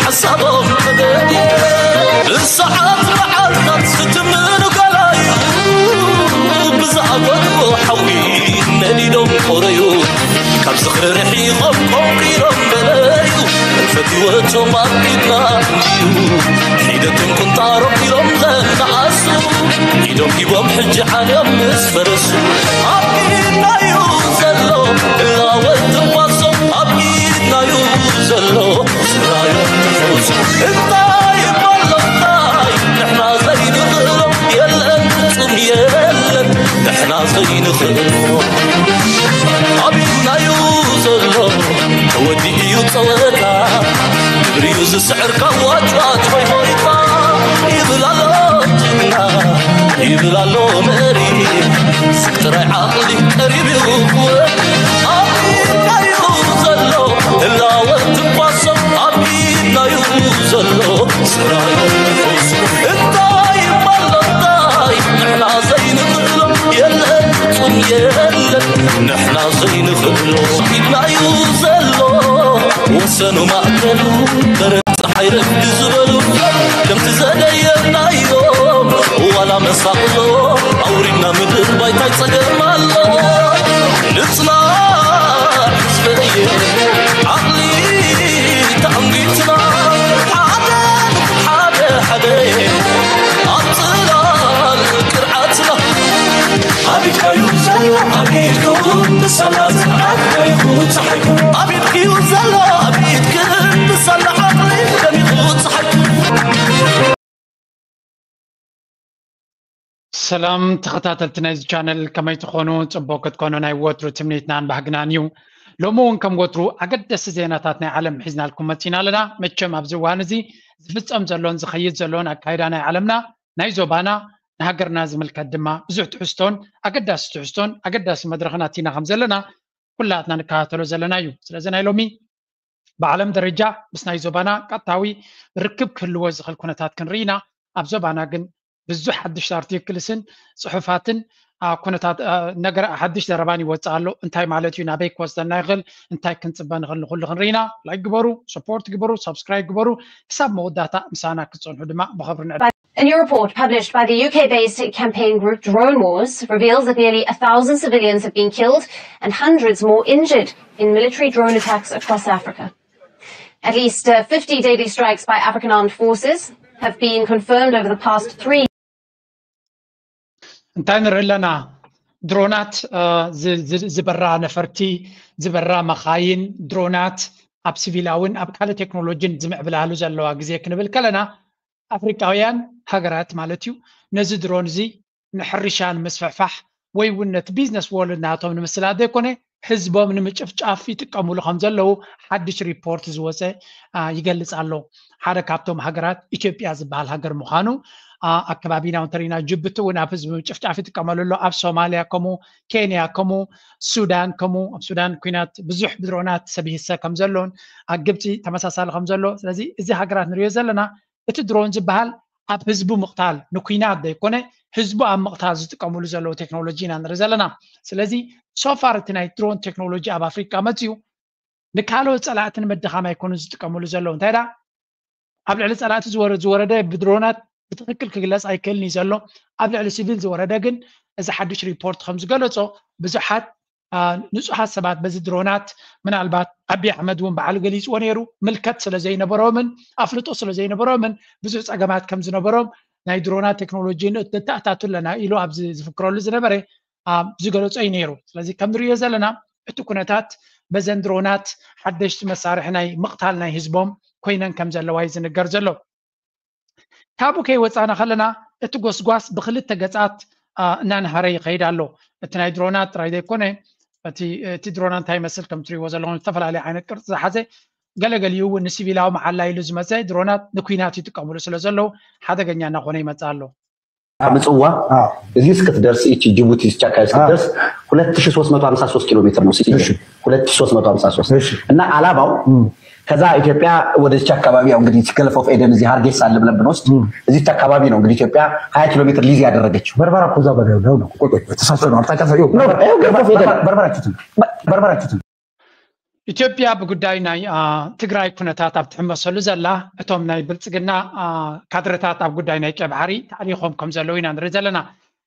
ሓሳቦም ተገድየ ብሰዓት መዓልታት ዝትምኑ ገላዩ ብዝኣበድዎ ሓዊ ነዲዶም ቆረዩ ካብ ዝኽሪ ርሒቖም ቆንቂሮም ገለዩ ፈትወቶም ኣቢድና እንድዩ ሒደቶም ቁንጣሮም ኢሎም ዘነኣሱ ኢዶም ሂቦም ሕጂ ዓንዮም ምስ ፈረሱ ኣብ ኢድናዩ ዘሎ እላወት ትንፋሶም ኣብ ኢድናዩ ዘሎ ስራዮም ትፈውሱ እንታይ እሞ ኣሎ እንታይ ንሕና ዘይንኽእሎ የለን ፍጹም የለን ንሕና ዘይንኽእሎ ኣብ ኢድናዩ ዘሎ ተወዲኡ እዩ ጸወታ ግብሪዩ ዝስዕር ካብ ዋጭዋጭ ሆይ ሆይታ ይብል ኣሎ ጅግና ይብል ኣሎ መሪ ስብ ጥራይ ዓቕሊ ቀሪብ እዩ ክወድ ኣብ ኢድናዩ ዘሎ እላወት ትንፋሶም ኣብ ኢድናዩ ዘሎ ስራዮ ትፈውሱ እንታይ እሞ ኣሎ እንታይ ንሕና ዘይንኽእሎ የለን ፍጹም የለን ንሕና ዘይንኽእሎ ኢድናዩ ዘሎ ወሰኑ ማእከሉ በረድ ፀሓይ ረፍዲ ዝበሉ ከምቲ ዘደየናዮም ዋላ መሳቕሎ ኣውሪድና ምድር ባይታይ ፀገም ኣሎ ንፅናዕ ህዝበየ ዓቕሊ ተኣንጊትና ሓደ ሓደ ሓደ ኣብ ፅላል ቅርዓትና ኣቢድካዩ ዘሎ ኣቢድኩም ብሰላ ፅንዓት ደሚቑ ፀሓይኩም ኣቢድክዩ ዘሎ ኣቢድክን ብሰላ ዓቕሊ ደሚቑ ፀሓይኩም ሰላም ተኸታተልቲ ናይዚ ቻነል ከመይ ትኾኑ? ፅቡቅ ክትኮኑ ናይ ወትሩ ትምኒትናን ባህግናን እዩ። ሎሚ እውን ከም ወትሩ ኣገደስቲ ዜናታት ናይ ዓለም ሒዝናልኩም መፂና ኣለና። መቸም ኣብዚ እዋን እዚ ዝፍፀም ዘሎን ዝኸይድ ዘሎን ኣካይዳ ናይ ዓለምና ናይ ዞባና ንሃገርና ዝምልከት ድማ ብዙሕ ትሕዝቶን ኣገዳሲ ትሕዝቶን ኣገዳሲ መድረኽን ኣቲና ከም ዘለና ኩላትና ንከታተሎ ዘለና እዩ። ስለዚ ናይ ሎሚ ብዓለም ደረጃ ምስ ናይ ዞባና ቀጥታዊ ርክብ ክህልዎ ዝኽእል ኩነታት ክንርኢ ኢና። ኣብ ዞባና ግን ብዙሕ ሓድሽ ኣርቲክልስን ፅሑፋትን ኩነታት ነገር ሓድሽ ዘረባን ይወፅእ ኣሎ። እንታይ ማለት እዩ? ናበይ ክወስደና ይኽእል? እንታይ ክንፅበ ንኽእል? ንኩሉ ክንርኢ ኢና። ላይክ ግበሩ፣ ሰፖርት ግበሩ፣ ሳብስክራይብ ግበሩ። ክሳብ መወዳእታ ምሳና ክትፀንሑ ድማ ብኸብሪ ንዕድ A new report published by the U K based campaign group Drone Wars reveals that nearly a thousand civilians have been killed and hundreds more injured in military drone attacks across Africa. At least uh, fifty daily strikes by African armed forces have been confirmed over the past three እንታይ ንርኢ ኣለና? ድሮናት ዝበራ ነፈርቲ፣ ዝበራ መኻይን፣ ድሮናት ኣብ ሲቪላውን ኣብ ካልእ ቴክኖሎጂን ዝምዕብላሉ ዘለዋ ግዜ ክንብል ከለና ኣፍሪቃውያን ሃገራት ማለት እዩ ነዚ ድሮን እዚ ንሕርሻ ንምስፍሕፋሕ ወይ እውን ነቲ ቢዝነስ ወርልድ ናቶም ንምስላጥ ዘይኮነ ህዝቦም ንምጭፍጫፍ ይጥቀምሉ ከም ዘለዉ ሓድሽ ሪፖርት ዝወፀ ይገልፅ ኣሎ። ሓደ ካብቶም ሃገራት ኢትዮጵያ ዝበሃል ሃገር ምዃኑ ኣከባቢና እንተሪና ጅቡቲ እውን ኣብ ህዝቢ ምጭፍጫፍ ይጥቀመሉ ኣሎ። ኣብ ሶማልያ ከምኡ፣ ኬንያ ከምኡ፣ ሱዳን ከምኡ። ኣብ ሱዳን ኩናት ብዙሕ ብድሮናት ሰብ ይህሰ ከም ዘሎን ኣብ ግብፂ ተመሳሳሊ ከም ዘሎ። ስለዚ እዚ ሃገራት ንሪኦ ዘለና እቲ ድሮን ዝበሃል ኣብ ህዝቡ ምቕታል ንኩናት ዘይኮነ ህዝቡ ኣብ ምቕታል ዝጥቀምሉ ዘለዉ ቴክኖሎጂ ኢና ንርኢ ዘለና። ስለዚ ሶፋር እቲ ናይ ድሮን ቴክኖሎጂ ኣብ ኣፍሪቃ መፅዩ ንካልኦት ፀላእቲ ንምድኻም ኣይኮኑን ዝጥቀምሉ ዘለዉ። እንታይ ደኣ ኣብ ልዕሊ ፀላእቲ ዝወረ- ዝወረደ ብድሮናት ብትኽክል ክግለፅ ኣይክእልን እዩ ዘሎ። ኣብ ልዕሊ ሲቪል ዝወረደ ግን እዚ ሓድሽ ሪፖርት ከም ዝገለፆ ብዙሓት ንፁሃት ሰባት በዚ ድሮናት ምናልባት ኣቢ ኣሕመድ እውን በዓሉ ገሊፅዎ ነይሩ ምልከት ስለ ዘይነበሮምን ኣፍልጦ ስለ ዘይነበሮምን ብዙሕ ፀገማት ከም ዝነበሮም ናይ ድሮናት ቴክኖሎጂ ንተኣታቱ ኣለና ኢሉ ኣብዚ ዝፍክረሉ ዝነበረ ዝገለፆ እዩ ነይሩ። ስለዚ ከም ንሪኦ ዘለና እቲ ኩነታት በዘን ድሮናት ሓደሽቲ መሳርሒ ናይ ምቕታል ናይ ህዝቦም ኮይነን ከም ዘለዋ እዩ ዝንገር ዘሎ። ካብኡ ከይወፃና ከለና እቲ ጎስጓስ ብክልተ ገፃት እናንሃረ ይኸይድ ኣሎ። እቲ ናይ ድሮናት ጥራይ ዘይኮነ እቲ ድሮና እንታይ ይመስል ከም ትሪእዎ ዘለኹም ዝተፈላለየ ዓይነት ቅርፂ ዝሓዘ ገለገሊኡ እውን ንሲቪላዊ መዓላ ኢሉ ዝመፀ ድሮናት ንኩናት ይጥቀምሉ ስለ ዘለዉ ሓደገኛ እናኾነ ይመፅእ ኣሎ። ምፅዋ እዚ እስክትደርስ እቺ ጅቡቲ ዝቻካ እስክትደርስ ሁለት ሺህ ሦስት መቶ ሃምሳ ሦስት ኪሎ ሜትር ነው። ሁለት ሺህ ሦስት መቶ ሃምሳ ሦስት እና አላማው ከዛ ኢትዮጵያ ወደዚች አካባቢ ያው እንግዲህ ገለፍ ኦፍ ኤደን እዚህ ሀርጌሳ አለ ብለን ብንወስድ እዚች አካባቢ ነው እንግዲህ ኢትዮጵያ ሀያ ኪሎ ሜትር ሊዝ ያደረገችው። በርበራ እኮ እዛ በጋ ነው ነው ቆይ ቆይ ተሳስቶ ነው አቅጣጫ ሳይሆን ነው። ይኸው ገለፍ ኦፍ ኤደን በርበራ ችትን በርበራ ችትን ኢትዮጵያ ብጉዳይ ናይ ትግራይ ኩነታት ኣብ ትሕመሰሉ ዘላ፣ እቶም ናይ ብልፅግና ካድረታት ኣብ ጉዳይ ናይ ቀይ ባሕሪ ተኣሊኾም ከም ዘለዉ ኢና ንርኢ ዘለና።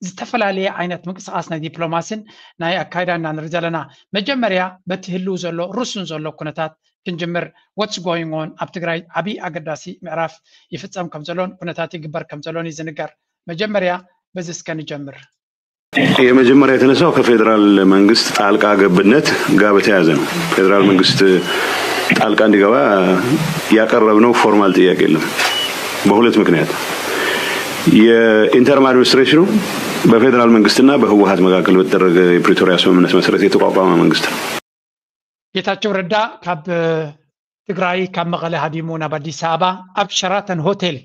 ዝተፈላለየ ዓይነት ምንቅስቃስ ናይ ዲፕሎማሲን ናይ ኣካይዳ ኢና ንርኢ ዘለና። መጀመርያ በቲ ህልው ዘሎ ርሱን ዘሎ ኩነታት ክንጅምር። What's going on ኣብ ትግራይ? ዓብይ ኣገዳሲ ምዕራፍ ይፍፀም ከም ዘሎን ኩነታት ይግበር ከም ዘሎን እዩ ዝንገር። መጀመርያ በዚ እስከ ንጀምር። የመጀመሪያ የተነሳው ከፌዴራል መንግስት ጣልቃ ገብነት ጋር በተያያዘ ነው። ፌዴራል መንግስት ጣልቃ እንዲገባ ያቀረብነው ፎርማል ጥያቄ የለም። በሁለት ምክንያት፣ የ interim administration ኑ በፌዴራል መንግስትና በህወሀት መካከል በተደረገ የፕሪቶሪያ ስምምነት መሰረት የተቋቋመ መንግስት ነው። ጌታቸው ረዳ ካብ ትግራይ ካብ መቐለ ሃዲሙ ናብ ኣዲስ ኣበባ ኣብ ሸራተን ሆቴል፣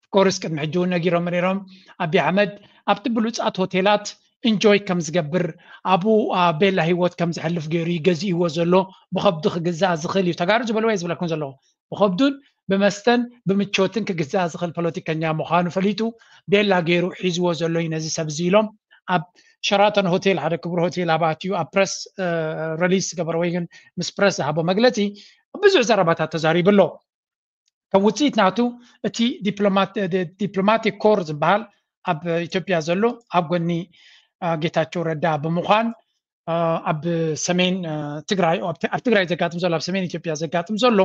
ኦፍኮርስ ቅድሚ ሕጂ እውን ነጊሮም ነይሮም። ኣቢ ኣሕመድ ኣብቲ ብሉፃት ሆቴላት ኢንጆይ ከም ዝገብር፣ ኣብኡ ቤላ ህይወት ከም ዝሕልፍ ገይሩ ገዚእዎ ዘሎ፣ ብኸብዱ ክግዛእ ዝኽእል እዩ። ተጋሩ ዝበልዎ እየ ዝብለኩም ዘለኹ። ብኸብዱን ብመስተን ብምቾትን ክግዛእ ዝኽእል ፖለቲከኛ ምዃኑ ፈሊጡ ቤላ ገይሩ ሒዝዎ ዘሎ እዩ ነዚ ሰብ እዚ ኢሎም ኣብ ሸራተን ሆቴል፣ ሓደ ክቡር ሆቴል ኣብ ኣትዩ ኣብ ፕረስ ሪሊስ ዝገበረ ወይ ግን ምስ ፕረስ ዝሃቦ መግለፂ ብዙሕ ዘረባታት ተዛሪቡ ኣሎ። ከም ውፅኢት ናቱ እቲ ዲፕሎማቲክ ኮር ዝበሃል ኣብ ኢትዮጵያ ዘሎ ኣብ ጎኒ ጌታቸው ረዳ ብምዃን ኣብ ሰሜን ትግራይ ኣብ ትግራይ ዘጋጥም ዘሎ ኣብ ሰሜን ኢትዮጵያ ዘጋጥም ዘሎ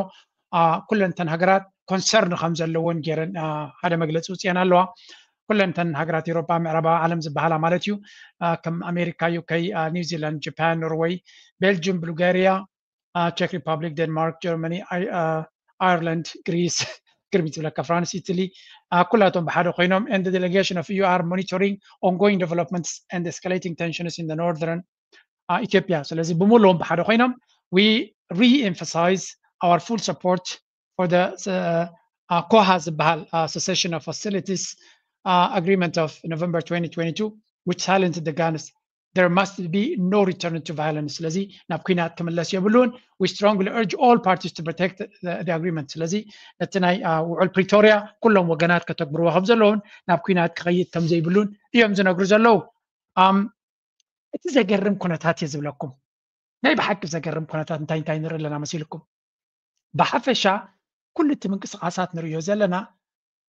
ኩለንተን ሃገራት ኮንሰርን ከም ዘለዎን ገይረን ሓደ መግለፂ ውፅአን ኣለዋ። ኩለንተን ሃገራት ኤሮጳ ምዕራባዊ ዓለም ዝበሃላ ማለት እዩ። ከም ኣሜሪካ፣ ዩኬ፣ ኒውዚላንድ፣ ጃፓን፣ ኖርወይ፣ ቤልጅም፣ ቡልጋሪያ፣ ቸክ ሪፐብሊክ፣ ዴንማርክ፣ ጀርመኒ፣ ኣየርላንድ፣ ግሪስ፣ ግርም ትብለካ፣ ፍራንስ፣ ኢትሊ፣ ኩላቶም ብሓደ ኮይኖም and the delegation of E U are monitoring ongoing developments and escalating tensions in the northern ኢትዮጵያ። ስለዚ ብምሉኦም ብሓደ ኮይኖም we re-emphasize our full support for the ኮሃ ዝበሃል cessation of hostilities agreement of November twenty twenty-two, which silenced the guns. There must be no return to violence. ስለዚ ናብ ኩናት ክምለስ የብሉን። We strongly urge all parties to protect the agreement. ስለዚ ነቲ ናይ ውዕል ፕሪቶርያ ኩሎም ወገናት ከተግብርዎ ከም ዘለውን ናብ ኩናት ክኸይድ ከም ዘይብሉን እዮም ዝነግሩ ዘለዉ። እቲ ዘገርም ኩነታት እየ ዝብለኩም። ናይ ብሓቂ ዘገርም ኩነታት እንታይ እንታይ ንርኢ ኣለና መሲልኩም? ብሓፈሻ ኩሉ እቲ ምንቅስቃሳት ንርእዮ ዘለና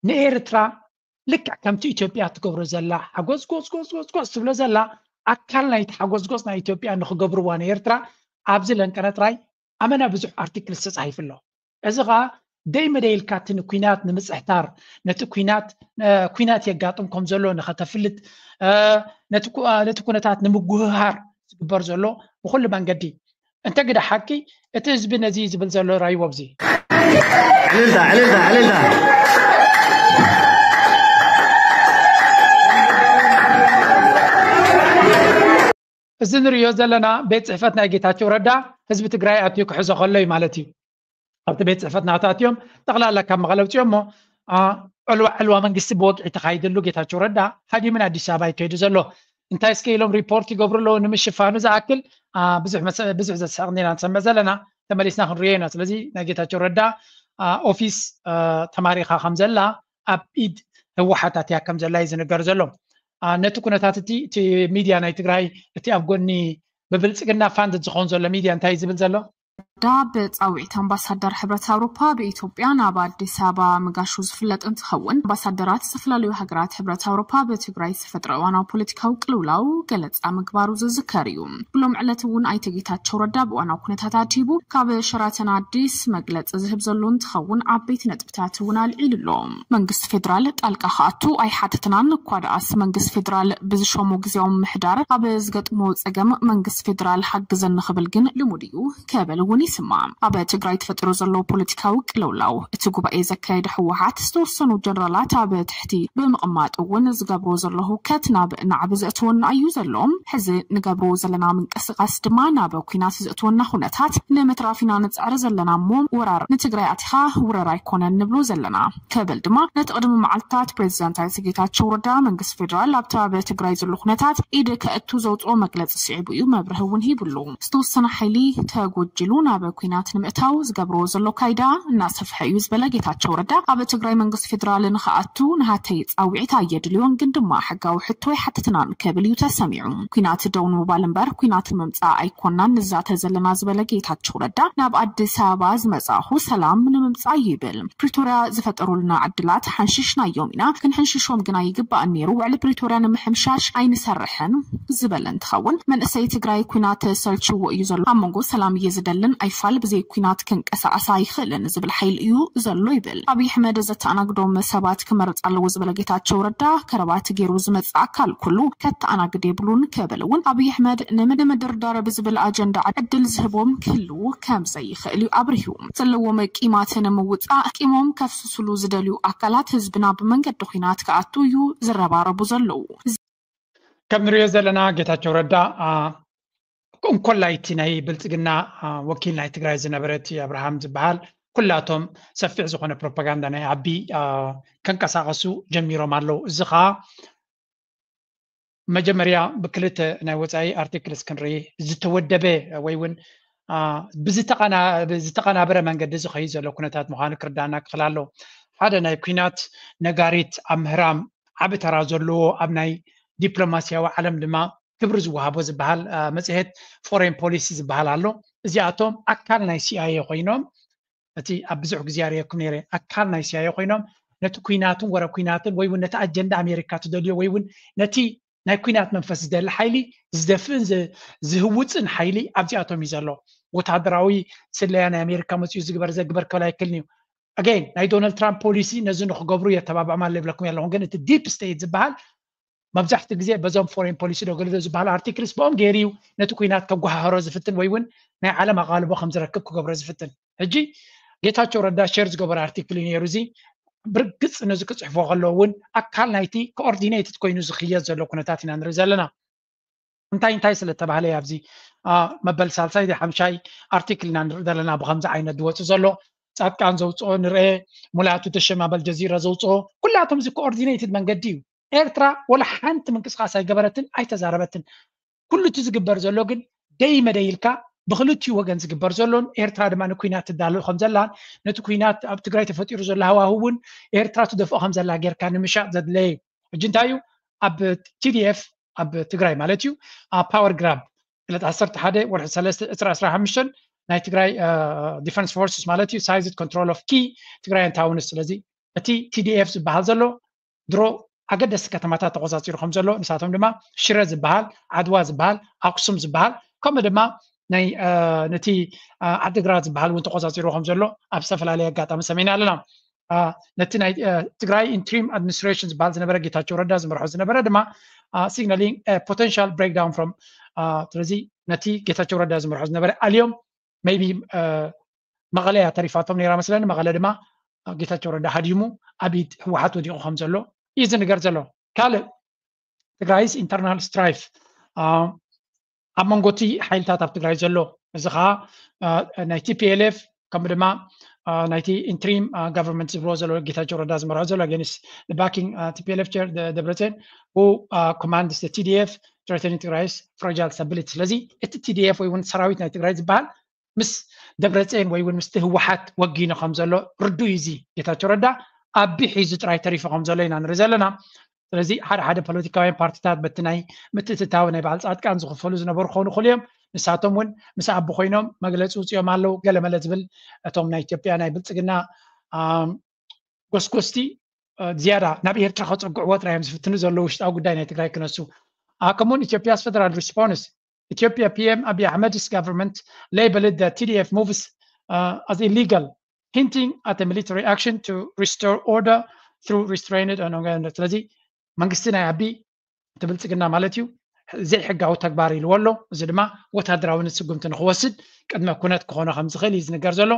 ንኤርትራ ልክዕ ከምቲ ኢትዮጵያ ትገብሮ ዘላ ሓጎስ ጎስ ጎስ ጎስ ጎስ ትብሎ ዘላ ኣካል ናይቲ ሓጎስ ጎስ ናይ ኢትዮጵያ ንክገብርዋ ንኤርትራ ኣብዚ ለንቀነ ጥራይ ኣመና ብዙሕ ኣርቲክልስ ተፃሂፉ ኣሎ። እዚ ከዓ ደይ መደይ ኢልካ እቲ ንኩናት ንምፅሕታር ነቲ ኩናት ኩናት የጋጥም ከም ዘሎ ንኸተፍልጥ ነቲ ኩነታት ንምጉህሃር ዝግበር ዘሎ ብኩሉ መንገዲ እንተ ግደ ሓቂ እቲ ህዝቢ ነዚ ዝብል ዘሎ ራይዎ ኣብዚ ዕልልታ ዕልልታ ዕልልታ እዚ ንሪኦ ዘለና ቤት ፅሕፈት ናይ ጌታቸው ረዳ ህዝቢ ትግራይ ኣትዩ ክሕዞ ከሎ እዩ ማለት እዩ። ኣብቲ ቤት ፅሕፈት ናቱ ኣትዮም ጠቕላላ ካብ መቐለ ውፅኦም እሞ ዕልዋ ዕልዋ መንግስቲ ብወግዒ ተኻይድሉ ጌታቸው ረዳ ሃዲምን ኣዲስ ኣበባ ይከይዱ ዘሎ እንታይ እስከ ኢሎም ሪፖርት ይገብሩ ኣለዉ ንምሽፋኑ ዝኣክል ብዙሕ ዘስሕቕ ና ንሰምዕ ዘለና ተመሊስና ክንሪኦ ኢና። ስለዚ ናይ ጌታቸው ረዳ ኦፊስ ተማሪኻ ከም ዘላ ኣብ ኢድ ህወሓት ኣትያ ከም ዘላ እዩ ዝንገር ዘሎ። ነቲ ኩነታት እቲ እቲ ሚድያ ናይ ትግራይ እቲ ኣብ ጎኒ ብብልፅግና ፋንድ ዝኸውን ዘሎ ሚድያ እንታይ እዩ ዝብል ዘሎ? ዳ ብፃውዒት ኣምባሳደር ሕብረት ኣውሮፓ ብኢትዮጵያ ናብ ኣዲስ ኣበባ ምጋሹ ዝፍለጥ እንትኸውን ኣምባሳደራት ዝተፈላለዩ ሃገራት ሕብረት ኣውሮፓ ብትግራይ ዝተፈጥረ እዋናዊ ፖለቲካዊ ቅልውላው ገለፃ ምግባሩ ዝዝከር እዩ። ብሎም ዕለት እውን ኣይተ ጌታቸው ረዳ ብእዋናዊ ኩነታት ኣድሂቡ ካብ ሸራተን ኣዲስ መግለፂ ዝህብ ዘሎ እንትኸውን ዓበይቲ ነጥብታት እውን ኣልዒሉ ኣሎ። መንግስቲ ፌዴራል ጣልቃ ክኣቱ ኣይሓተትናን እኳ ደኣስ መንግስቲ ፌዴራል ብዝሸሞ ግዜያዊ ምምሕዳር ኣብ ዝገጥሞ ፀገም መንግስቲ ፌዴራል ሓግዘኒ ክብል ግን ልሙድ እዩ ክብል እውን ይስማዕ። ኣብ ትግራይ ተፈጢሩ ዘሎ ፖለቲካዊ ቅልውላው እቲ ጉባኤ ዘካየደ ህወሓት ዝተወሰኑ ጀነራላት ኣብ ትሕቲ ብምቕማጥ እውን ዝገብርዎ ዘሎ ህውከት ናብ ናዕቢ ዘእትወና እዩ ዘሎ። ሕዚ ንገብርዎ ዘለና ምንቅስቃስ ድማ ናብ ኩናት ዘእትወና ኩነታት ንምትራፍ ኢና ንፅዕር ዘለና እሞ ወራር ንትግራይ ኣቲኻ ውረር ኣይኮነን ንብሎ ዘለና ክብል ድማ ነቲ ቅድሚ መዓልታት ፕሬዚዳንት ኣይተ ጌታቸው ረዳ መንግስቲ ፌዴራል ኣብቲ ኣብ ትግራይ ዘሎ ኩነታት ኢድ ከእቱ ዘውፅኦ መግለፂ ስዒቡ እዩ መብርሂ እውን ሂብሉ። ዝተወሰነ ሓይሊ ተጎጅሉ ኣብ ኩናት ንምእታው ዝገብርዎ ዘሎ ካይዳ እናሰፍሐ እዩ ዝበለ ጌታቸው ረዳ፣ ኣብ ትግራይ መንግስቲ ፌዴራል ንክኣቱ ንሃተይ ፃውዒት ኣየድልዮን፣ ግን ድማ ሕጋዊ ሕቶ ኣይሓትትናን ክብል እዩ ተሰሚዑ። ኩናት ደው ንምባል እምበር ኩናት ንምምፃእ ኣይኮናን ንዛተ ዘለና ዝበለ ጌታቸው ረዳ፣ ናብ ኣዲስ ኣበባ ዝመፃኹ ሰላም ንምምፃእ ይብል። ፕሪቶርያ ዝፈጠሩልና ዕድላት ሓንሽሽናዮም ኢና፣ ክንሕንሽሾም ግና ይግባእ ነይሩ። ውዕሊ ፕሪቶርያ ንምሕምሻሽ ኣይንሰርሕን ዝበለ እንትኸውን፣ መንእሰይ ትግራይ ኩናት ሰልችዎ እዩ ዘሎ። ኣብ መንጎ ሰላም እየ ዝደልን ኣይፋል ብዘይ ኩናት ክንቀሳቐስ ኣይኽእልን ዝብል ሓይሊ እዩ ዘሎ ይብል። ኣብይ ኣሕመድ ዘተኣናግዶም ሰባት ክመርፅ ኣለዎ ዝበለ ጌታቸው ረዳ፣ ከረባት ገይሩ ዝመፅእ ኣካል ኩሉ ከተኣናግድ የብሉን ክብል እውን ኣብይ ኣሕመድ ንምድርዳር ብዝብል ኣጀንዳ ዕድል ዝህቦም ክህልው ከም ዘይኽእል እዩ ኣብሪሁ። ዘለዎም ቂማት ንምውፃእ ቂሞም ከፍስሱሉ ዝደልዩ ኣካላት ህዝብና ብመንገዲ ኩናት ክኣቱ እዩ ዝረባረቡ ዘለዉ። ከም ንሪኦ ዘለና ጌታቸው ረዳ እንኮላይ እቲ ናይ ብልፅግና ወኪል ናይ ትግራይ ዝነበረ እቲ ኣብርሃም ዝበሃል ኩላቶም ሰፊሕ ዝኾነ ፕሮፓጋንዳ ናይ ኣቢ ከንቀሳቐሱ ጀሚሮም ኣለዉ። እዚ ከዓ መጀመርያ ብክልተ ናይ ወፃኢ ኣርቲክልስ ክንርኢ ዝተወደበ ወይ እውን ብዝተቐናበረ መንገዲ ዝኸይድ ዘሎ ኩነታት ምዃኑ ክርዳና ክኽእል ኣለዎ። ሓደ ናይ ኩናት ነጋሪት ኣብ ምህራም ዓቢ ተራ ዘለዎ ኣብ ናይ ዲፕሎማስያዊ ዓለም ድማ ክብሪ ዝወሃቦ ዝበሃል መፅሄት ፎሬን ፖሊሲ ዝበሃል ኣሎ። እዚኣቶም ኣካል ናይ ሲኣይኤ ኮይኖም እቲ ኣብ ብዙሕ ግዜ ኣርእየኩም ነይረ ኣካል ናይ ሲኣይኤ ኮይኖም ነቲ ኩናትን ወረ ኩናትን ወይ እውን ነቲ ኣጀንዳ ኣሜሪካ ትደልዮ ወይ እውን ነቲ ናይ ኩናት መንፈስ ዝደሊ ሓይሊ ዝደፍእን ዝህውፅን ሓይሊ ኣብዚኣቶም እዩ ዘሎ። ወታደራዊ ስለያ ናይ ኣሜሪካ መፅኡ ዝግበር ዘግበር ክብል ኣይክልን እዩ። ኣገይን ናይ ዶናልድ ትራምፕ ፖሊሲ ነዚ ንክገብሩ የተባብዖም ኣሎ ይብለኩም ኣለኹም። ግን እቲ ዲፕ ስቴት ዝበሃል መብዛሕትኡ ግዜ በዞም ፎሬን ፖሊሲ ዶ ገለ ዝበሃል ኣርቲክልስ ብኦም ገይሩ እዩ ነቲ ኩናት ከጓሃህሮ ዝፍትን ወይ እውን ናይ ዓለም ኣቓልቦ ከም ዝረክብ ክገብሮ ዝፍትን። ሕጂ ጌታቸው ረዳ ሸር ዝገበረ ኣርቲክል እዩ ነይሩ። እዚ ብርግፅ ነዚ ክፅሕፎ ከለዎ እውን ኣካል ናይቲ ኮኦርዲኔትድ ኮይኑ ዝኽየድ ዘሎ ኩነታት ኢና ንርኢ ዘለና። እንታይ እንታይ ስለተባህለ ኣብዚ መበል ሳልሳይ ሓምሻይ ኣርቲክል ኢና ንርኢ ዘለና። ብከምዚ ዓይነት ዝወፅእ ዘሎ ፃድቃን ዘውፅኦ ንርአ፣ ሙላቱ ተሸም ኣብ ኣልጀዚራ ዘውፅኦ ኩላቶም እዚ ኮኦርዲኔትድ መንገዲ እዩ። ኤርትራ ወላ ሓንቲ ምንቅስቃስ ኣይገበረትን ኣይተዛረበትን። ኩሉ እቲ ዝግበር ዘሎ ግን ደይ መደይ ኢልካ ብክልቲኡ ወገን ዝግበር ዘሎን ኤርትራ ድማ ንኩናት ትዳሎ ከም ዘላን ነቲ ኩናት ኣብ ትግራይ ተፈጢሩ ዘሎ ሃዋህው እውን ኤርትራ ትደፍኦ ከም ዘላ ጌርካ ንምሻጥ ዘድለየ እዩ። ሕጂ እንታይ እዩ ኣብ ቲዲኤፍ ኣብ ትግራይ ማለት እዩ ኣብ ፓወር ግራብ ዕለት ዓሰርተ ሓደ ወርሒ ሰለስተ ዕስራ ዕስራ ሓሙሽተ ናይ ትግራይ ዲፈንስ ፎርስስ ማለት እዩ ሳይዝድ ኮንትሮል ኦፍ ኪ ትግራይ ታውንስ። ስለዚ እቲ ቲዲኤፍ ዝበሃል ዘሎ ድሮ ኣገደስቲ ከተማታት ተቆፃፂሩ ከም ዘሎ ንሳቶም ድማ ሽረ ዝበሃል ዓድዋ ዝበሃል ኣክሱም ዝበሃል ከምኡ ድማ ናይ ነቲ ዓድግራት ዝበሃል እውን ተቆፃፂሩ ከም ዘሎ ኣብ ዝተፈላለየ ኣጋጣሚ ሰሚዕና ኣለና። ነቲ ናይ ትግራይ ኢንትሪም ኣድሚኒስትሬሽን ዝበሃል ዝነበረ ጌታቸው ረዳ ዝመርሖ ዝነበረ ድማ ሲግናሊንግ ፖቴንሻል ብሬክዳውን ፍሮም ስለዚ ነቲ ጌታቸው ረዳ ዝመርሖ ዝነበረ ኣልዮም ሜይቢ መቐለ እያ ተሪፋቶም ነይራ መስለኒ። መቐለ ድማ ጌታቸው ረዳ ሃዲሙ ኣብ ኢድ ህወሓት ወዲቑ ከም ዘሎ እዩ ዝንገር ዘሎ። ካልእ ትግራይስ ኢንተርናል ስትራይፍ ኣብ መንጎ እቲ ሓይልታት ኣብ ትግራይ ዘሎ እዚ ከዓ ናይ ቲፒኤልኤፍ ከምኡ ድማ ናይቲ ኢንትሪም ጋቨርንመንት ዝብልዎ ዘሎ ጌታቸው ረዳ ዝመርሖ ዘሎ ኣገንስት ባኪንግ ቲፒኤልኤፍ ቸር ደብረፅዮን who commands the TDF threatening Tigray's fragile stability። ስለዚ እቲ ቲዲኤፍ ወይ እውን ሰራዊት ናይ ትግራይ ዝበሃል ምስ ደብረፅዮን ወይ እውን ምስቲ ህወሓት ወጊኑ ከም ዘሎ ርዱእ እዩ። እዚ ጌታቸው ረዳ ኣቢ ሒዙ ጥራይ ተሪፉ ከም ዘሎ ኢና ንርኢ ዘለና። ስለዚ ሓደ ሓደ ፖለቲካውያን ፓርቲታት በቲ ናይ ምትእትታው ናይ በዓል ፃድቃን ዝኽፈሉ ዝነበሩ ክኾኑ ይኽእሉ እዮም። ንሳቶም እውን ምስ ኣቢ ኮይኖም መግለፂ ውፅኦም ኣለዉ። ገለመለ ዝብል እቶም ናይ ኢትዮጵያ ናይ ብልፅግና ጎስጎስቲ ዝያዳ ናብ ኤርትራ ከፅግዕዎ ጥራይ እዮም ዝፍትኑ ዘለዉ ውሽጣዊ ጉዳይ ናይ ትግራይ ክነሱ። ከምኡውን ኢትዮጵያስ ፌደራል ሪስፖንስ ኢትዮጵያ ፒኤም ኣቢ ኣሕመድስ ጋቨርንመንት labeled the TDF moves as illegal hinting at a military action to restore order through restrained and ስለዚ መንግስቲ ናይ ኣቢ እቲ ብልፅግና ማለት እዩ ዘይሕጋዊ ተግባር ኢልዎ ኣሎ። እዚ ድማ ወታደራዊ ስጉምቲ ንክወስድ ቅድመ ኩነት ክኾኖ ከም ዝኽእል እዩ ዝንገር ዘሎ።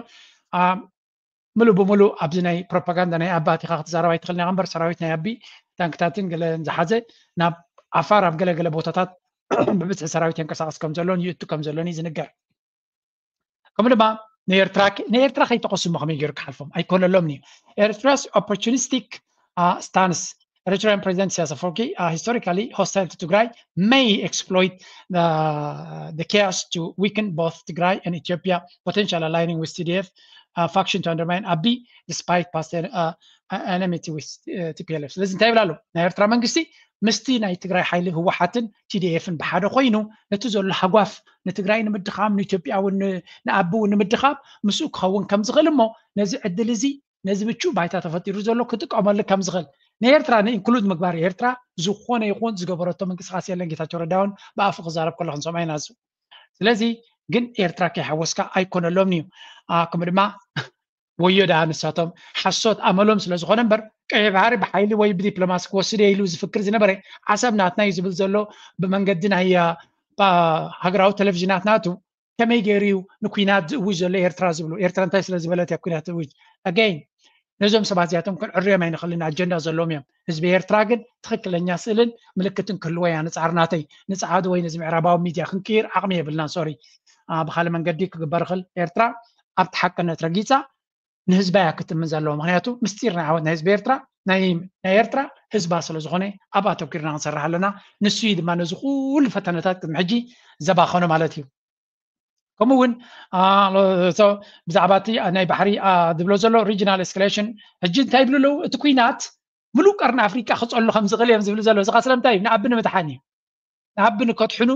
ምሉእ ብምሉእ ኣብዚ ናይ ፕሮፓጋንዳ ናይ ኣቢ ኣቲኻ ክትዛረብ ኣይትኽእልን ኢኻ እምበር ሰራዊት ናይ ኣቢ ታንክታትን ገለን ዝሓዘ ናብ ዓፋር ኣብ ገለገለ ቦታታት ብብዝሒ ሰራዊት የንቀሳቐስ ከም ዘሎን ይእቱ ከም ዘሎን እዩ ዝንገር። ከምኡ ድማ ንኤርትራ ንኤርትራ ከይጠቐሱ እሞ ከመይ ገይሩ ክሓልፎም ኣይኮነሎምን እዩ። ኤርትራስ ኦፖርቹኒስቲክ ስታንስ Eritrean President Isaias Afwerki, uh, historically hostile to Tigray, may exploit the, the chaos to weaken both Tigray and Ethiopia, potential aligning with T D F uh, faction to undermine Abiy despite past uh, enmity with uh, T P L F. ስለዚ እንታይ ይብል ኣሎ? ናይ ኤርትራ መንግስቲ ምስቲ ናይ ትግራይ ሓይሊ ህወሓትን ቲ ዲ ኤፍን ብሓደ ኮይኑ ነቲ ዘሎ ሃጓፍ ንትግራይ ንምድኻም ንኢትዮጵያ እውን ንኣቢ እውን ንምድኻም ምስኡ ክኸውን ከም ዝኽእል እሞ ነዚ ዕድል እዚ ነዚ ምቹእ ባይታ ተፈጢሩ ዘሎ ክጥቀመሉ ከም ዝኽእል ንኤርትራ ንኢንክሉድ ምግባር ኤርትራ ዝኾነ ይኹን ዝገበረቶ ምንቅስቃስ የለን። ጌታቸው ረዳ እውን ብኣፉ ክዛረብ ከሎ ክንሰምዖ ኢና። እዚ ስለዚ ግን ኤርትራ ከይሓወስካ ኣይኮነሎምን እዩ። ከምኡ ድማ ወዮ ደኣ ንሳቶም ሓሶት ኣመሎም ስለ ዝኾነ እምበር ቀይሕ ባሕሪ ብሓይሊ ወይ ብዲፕሎማሲ ክወስድ እየ ኢሉ ዝፍክር ዝነበረ ዓሰብ ናትና እዩ ዝብል ዘሎ ብመንገዲ ናይ ሃገራዊ ቴሌቪዥናት ናቱ ከመይ ገይሩ እዩ ንኩናት ዝእውጅ ዘሎ ኤርትራ ዝብሉ? ኤርትራ እንታይ ስለ ዝበለት እያ ኩናት ትእውጅ? ኣገይን ነዞም ሰባት እዚኣቶም ክንዕርዮም ኣይንኽእልን። ኣጀንዳ ዘለዎም እዮም። ህዝቢ ኤርትራ ግን ትኽክለኛ ስእልን ምልክትን ክህልዎ እያ። ንጻዕር ናተይ ንጻዓዱ ወይ ነዚ ምዕራባዊ ሚድያ ክንቅይር ዓቕሚ የብልናን። ሶሪ ብካልእ መንገዲ ክግበር ይኽእል። ኤርትራ ኣብቲ ሓቅነት ረጊጻ ንህዝባ እያ ክትእምን ዘለዋ። ምክንያቱ ምስጢር ናይ ዓወት ናይ ህዝቢ ኤርትራ ናይ ኤርትራ ህዝባ ስለ ዝኾነ ኣብ ኣተኩርና ክንሰርሕ ኣለና። ንሱ እዩ ድማ ነዚ ኩሉ ፈተነታት ቅድሚ ሕጂ ዘባኸኖ ማለት እዩ። ከምኡ እውን ብዛዕባ እቲ ናይ ባሕሪ ዝብሎ ዘሎ ሪጂናል ኤስካሌሽን ሕጂ እንታይ ይብሉ ኣለዉ? እቲ ኩናት ምሉእ ቀርኒ ኣፍሪቃ ክፀሉ ከም ዝኽእል እዮም ዝብሉ ዘለዉ። እዚ ኸ ስለምንታይ እዩ? ንኣቢ ንምድሓን እዩ። ንኣቢ ንከድሕኑ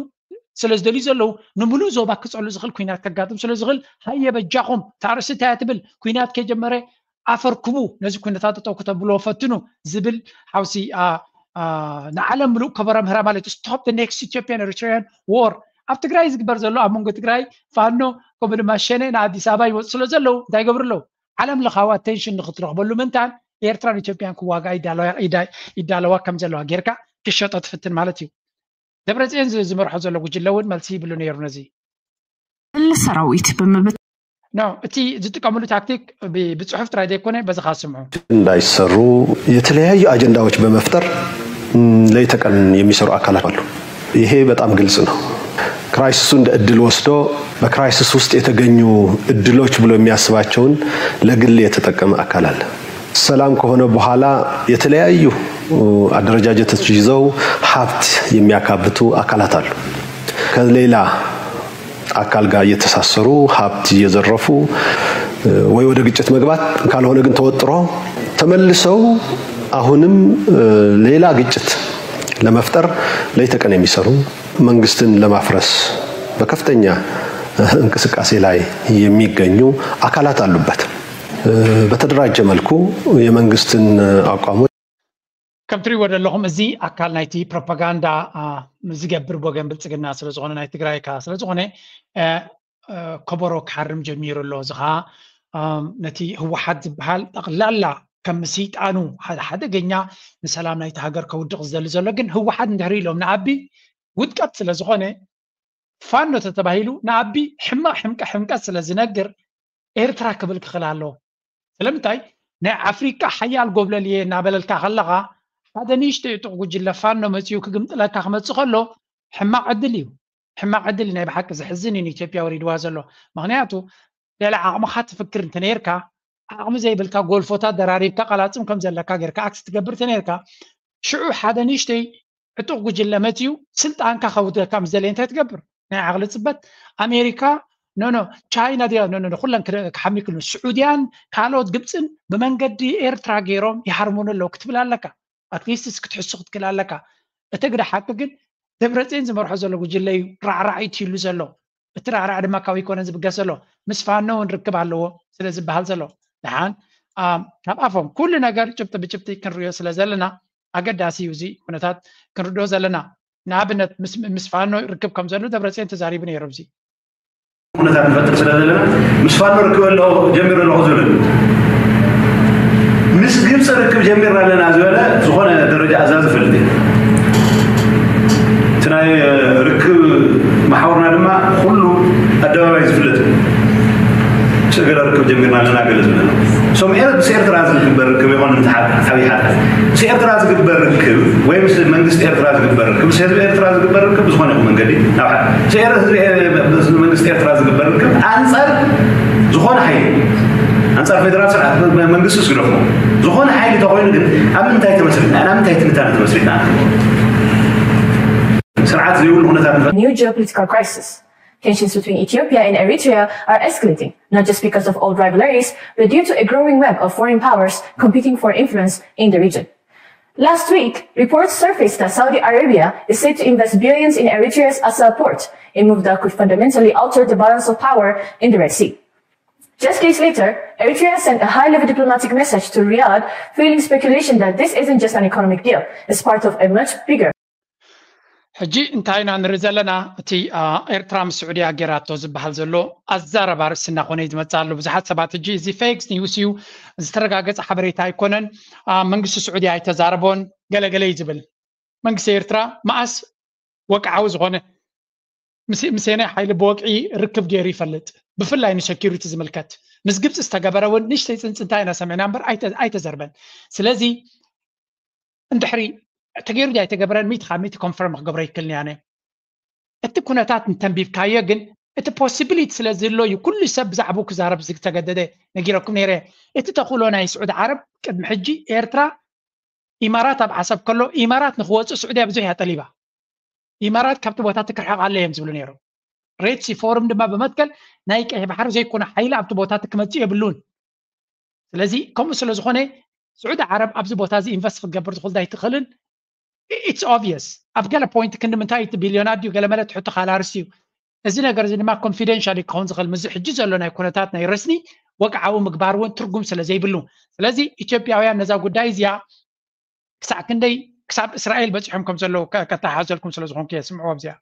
ስለ ዝደልዩ ዘለዉ ንምሉእ ዞባ ክፀሉ ዝኽእል ኩናት ከጋጥም ስለ ዝኽእል ሃየ በጃኹም ታርእሲ እንታይ ትብል ኩናት ከጀመረ ኣፈርክቡ ነዚ ኩነታት ጠጠው ክተብልዎ ፈትኑ ዝብል ሓውሲ ንዓለም ምሉእ ከበረ ምህራ ማለት እዩ። Stop the next Ethiopian Eritrean war። ኣብ ትግራይ ዝግበር ዘሎ ኣብ መንጎ ትግራይ ፋኖ ከምኡ ድማ ሸኔ ንኣዲስ ኣበባ ይመፁ ስለ ዘለዉ እንታይ ይገብሩ ኣለዉ? ዓለም ለኻዊ ኣቴንሽን ንክትረኽበሉ ምንታን ኤርትራን ኢትዮጵያን ክዋጋ ይዳለዋ ከም ዘለዋ ጌርካ ክሸጦ ትፍትን ማለት እዩ። ደብረፅዮን ዝመርሖ ዘሎ ጉጅለ እውን መልሲ ይብሉ ነይሩ ነዚ እል ሰራዊት ብምብት ኖ እቲ ዝጥቀምሉ ታክቲክ ብፅሑፍ ጥራይ ዘይኮነ በዚ ካስምዑ እንዳይሰሩ የተለያዩ አጀንዳዎች በመፍጠር ለይተቀን የሚሰሩ አካላት አሉ። ይሄ በጣም ግልጽ ነው። ክራይሲሱ እንደ እድል ወስዶ በክራይሲስ ውስጥ የተገኙ እድሎች ብሎ የሚያስባቸውን ለግል የተጠቀመ አካል አለ። ሰላም ከሆነ በኋላ የተለያዩ አደረጃጀቶች ይዘው ሀብት የሚያካብቱ አካላት አሉ። ከሌላ አካል ጋር እየተሳሰሩ ሀብት እየዘረፉ ወይ ወደ ግጭት መግባት ካልሆነ ግን ተወጥሮ ተመልሰው አሁንም ሌላ ግጭት ለመፍጠር ለይተቀን የሚሰሩ መንግስትን ለማፍረስ በከፍተኛ እንቅስቃሴ ላይ የሚገኙ አካላት አሉበት። በተደራጀ መልኩ የመንግስትን አቋሞች ከም ትሪእዎ ዘለኹም እዚ ኣካል ናይቲ ፕሮፓጋንዳ ዝገብር ወገን ብልፅግና ስለዝኾነ ናይ ትግራይ ከዓ ስለዝኾነ ከበሮ ክሓርም ጀሚሩ ኣሎ። እዚ ከዓ ነቲ ህወሓት ዝበሃል ጠቕላላ ከም ስይጣኑ ሓደገኛ ንሰላም ናይቲ ሃገር ከውድቕ ዝደሊ ዘሎ ግን ህወሓት እንድሕር ኢሎም ንኣቢ ውድቀት ስለዝኾነ ፋኖ ተተባሂሉ ንኣቢ ሕማቕ ሕምቀ ሕምቀት ስለ ዝነግር ኤርትራ ክብል ክኽእል ኣለዎ። ስለምንታይ ናይ ኣፍሪቃ ሓያል ጎብለል እየ እናበለልካ ከለኻ ሓደ ንእሽተይ ዕጡቕ ጉጅለ ፋኖ መፂኡ ክግምጥለካ ክመፅእ ከሎ ሕማቕ ዕድል እዩ። ሕማቕ ዕድል እዩ። ናይ ብሓቂ ዘሕዝን እዩ ንኢትዮጵያ ወሪድዋ ዘሎ። ምክንያቱ ልዕሊ ዓቕምኻ ትፍክር እንተነይርካ ዓቕሚ ዘይብልካ ጎልፎታት ደራሪብካ ቀላፅም ከም ዘለካ ጌርካ ኣክት ትገብር እንተነይርካ ሽዑ ሓደ ንእሽተይ ዕጡቕ ጉጅለ መፂኡ ስልጣንካ ከውደካ ምስ ደለየ እንታይ ትገብር? ናይ ዓቕሊ ፅበት ኣሜሪካ ኖኖ ቻይና ድያ ኖኖ ኩለን ክሓሚክሉ ስዑድያን ካልኦት ግብፅን ብመንገዲ ኤርትራ ገይሮም ይሃርሙኑ ኣለዉ ክትብል ኣለካ። ኣትሊስትስ ክትሕሱ ክትክእል ኣለካ። እቲ ግደ ሓቂ ግን ደብረፅዮን ዝመርሖ ዘሎ ጉጅለ እዩ ራዕራዕ ኢትይሉ ዘሎ። እቲ ራዕራዕ ድማ ካብ ይኮነ ዝብገስ ዘሎ ምስ ፋኖ እውን ርክብ ኣለዎ ስለ ዝበሃል ዘሎ። ደሓን ካብ ኣፎም ኩሉ ነገር ጭብጢ ብጭብጢ ክንሪኦ ስለ ዘለና ኣገዳሲ እዩ እዚ ኩነታት ክንርድኦ ዘለና። ንኣብነት ምስ ፋኖ ርክብ ከም ዘሎ ደብረፅዮን ተዛሪቡ ነይሩ። እዚ ኩነታት ንፈጥር ስለ ዘለና ምስ ፋኖ ርክብ ኣለኹ ጀሚሩ ኣለኹ ዝብል ምስ ግብፂ ርክብ ጀሚርና ኣለና ዝበለ ዝኾነ ደረጃ ኣዛዚ ፈልጥ እቲ ናይ ርክብ መሓውርና ድማ ኩሉ ኣደባባይ ዝፍለጥ እዩ። ስእገለ ርክብ ጀሚርና ኣለና ገለ ዝብለና ሶም ኤረ ምስ ኤርትራ ዝግበር ርክብ ይኾን ምስ ሓደ ዓብዪ ሓደ ምስ ኤርትራ ዝግበር ርክብ ወይ ምስ መንግስቲ ኤርትራ ዝግበር ርክብ ምስ ህዝቢ ኤርትራ ዝግበር ርክብ ብዝኾነ ይኹን መንገዲ ናብ ሓደ ምስ ኤረ ህዝቢ ኤ- ምስ መንግስቲ ኤርትራ ዝግበር ርክብ ኣንጻር ዝኾነ ሓይሊ ኣንጻር ፌደራል ስርዓት መ- መንግስቲ ዝግደፎ ዝኾነ ሓይሊ ተኮይኑ ግን ኣብ ምንታይ ተመስሪትና፣ ኣብ ምንታይ ትንታነ ተመስሪትና? ስርዓት ዘይብሉ ኩነታት ንፈ- New geopolitical crisis. Tensions between Ethiopia and Eritrea are escalating, not just because of old rivalries, but due to a growing web of foreign powers competing for influence in the region. Last week, reports surfaced that Saudi Arabia is set to invest billions in Eritrea's Asab port, a move that could fundamentally alter the balance of power in the Red Sea. Just days later, Eritrea sent a high-level diplomatic message to Riyadh, fueling speculation that this isn't just an economic deal, it's part of a much bigger ሕጂ እንታይ ኢና ንርኢ ዘለና? እቲ አ፣ ኤርትራ ምስ ስዑድያ ጌራቶ ዝበሃል ዘሎ ኣዛረባ ርእሲ እናኾነ እዩ ዝመጽእ ኣሎ። ብዙሓት ሰባት ሕጂ እዚ ፌክ ኒውስ እዩ፣ ዝተረጋገጸ ሓበሬታ ኣይኮነን፣ አ፣ መንግስቲ ስዑድያ ኣይተዛረቦን፣ ገለገለ እዩ ዝብል። መንግስቲ ኤርትራ መኣስ ወቅዓዊ ዝኾነ ምስ- ምስየናይ ሓይሊ ብወቅዒ ርክብ ገይሩ ይፈልጥ? ብፍላይ ንሰኪሪቲ ዝምልከት ምስ ግብፂ ዝተገበረ እውን ንእሽተይ ፅንፅንታ ኢና ሰሚዕና እምበር ኣይተ- ኣይተዘርበን። ስለዚ እንድሕሪ ተገይሩ ድዩ ኣይተገበረን ሚእቲ ካብ ሚእቲ ኮንፈርም ክገብሮ ይክልኒ ኣነ። እቲ ኩነታት እንተንቢብካዮ ግን እቲ ፖሲቢሊቲ ስለ ዝህሎ እዩ ኩሉ ሰብ ብዛዕባኡ ክዛረብ ዝተገደደ። ነጊረኩም ነይረ። እቲ ተኽእሎ ናይ ስዑዲ ዓረብ ቅድሚ ሕጂ ኤርትራ ኢማራት ኣብ ዓሰብ ከሎ ኢማራት ንክወፅእ ስዑድያ ብዙሕ እያ ጠሊባ። ኢማራት ካብቲ ቦታ ትክርሕቕ ኣለ እዮም ዝብሉ ነይሮም። ሬድ ሲ ፎርም ድማ ብመትከል ናይ ቀይሕ ባሕሪ ዘይኮነ ሓይሊ ኣብቲ ቦታ ክመፅእ የብሉን። ስለዚ ከምኡ ስለ ዝኾነ ስዑዲ ዓረብ ኣብዚ ቦታ እዚ ኢንቨስት ክትገብር ትኽእል ኣይትኽእልን። It's obvious። ኣብ ገለ ፖይንት ክንዲ ምንታይ እቲ ቢልዮናት ድዩ ገለ መለ ትሕቶ ካልእ ኣርእስቲ እዩ። እዚ ነገር እዚ ድማ ኮንፊደንሻል ክኸውን ዝኽእል ምስዚ ሕጂ ዘሎ ናይ ኩነታት ናይ ረስኒ ወግዓዊ ምግባር እውን ትርጉም ስለ ዘይብሉ፣ ስለዚ ኢትዮጵያውያን ነዛ ጉዳይ እዚኣ ክሳዕ ክንደይ ክሳብ እስራኤል በፂሖም ከም ዘለዉ ከ- ከተሓዘልኩም ስለ ዝኾንኩ እየ። ስምዕዎ ኣብዚኣ።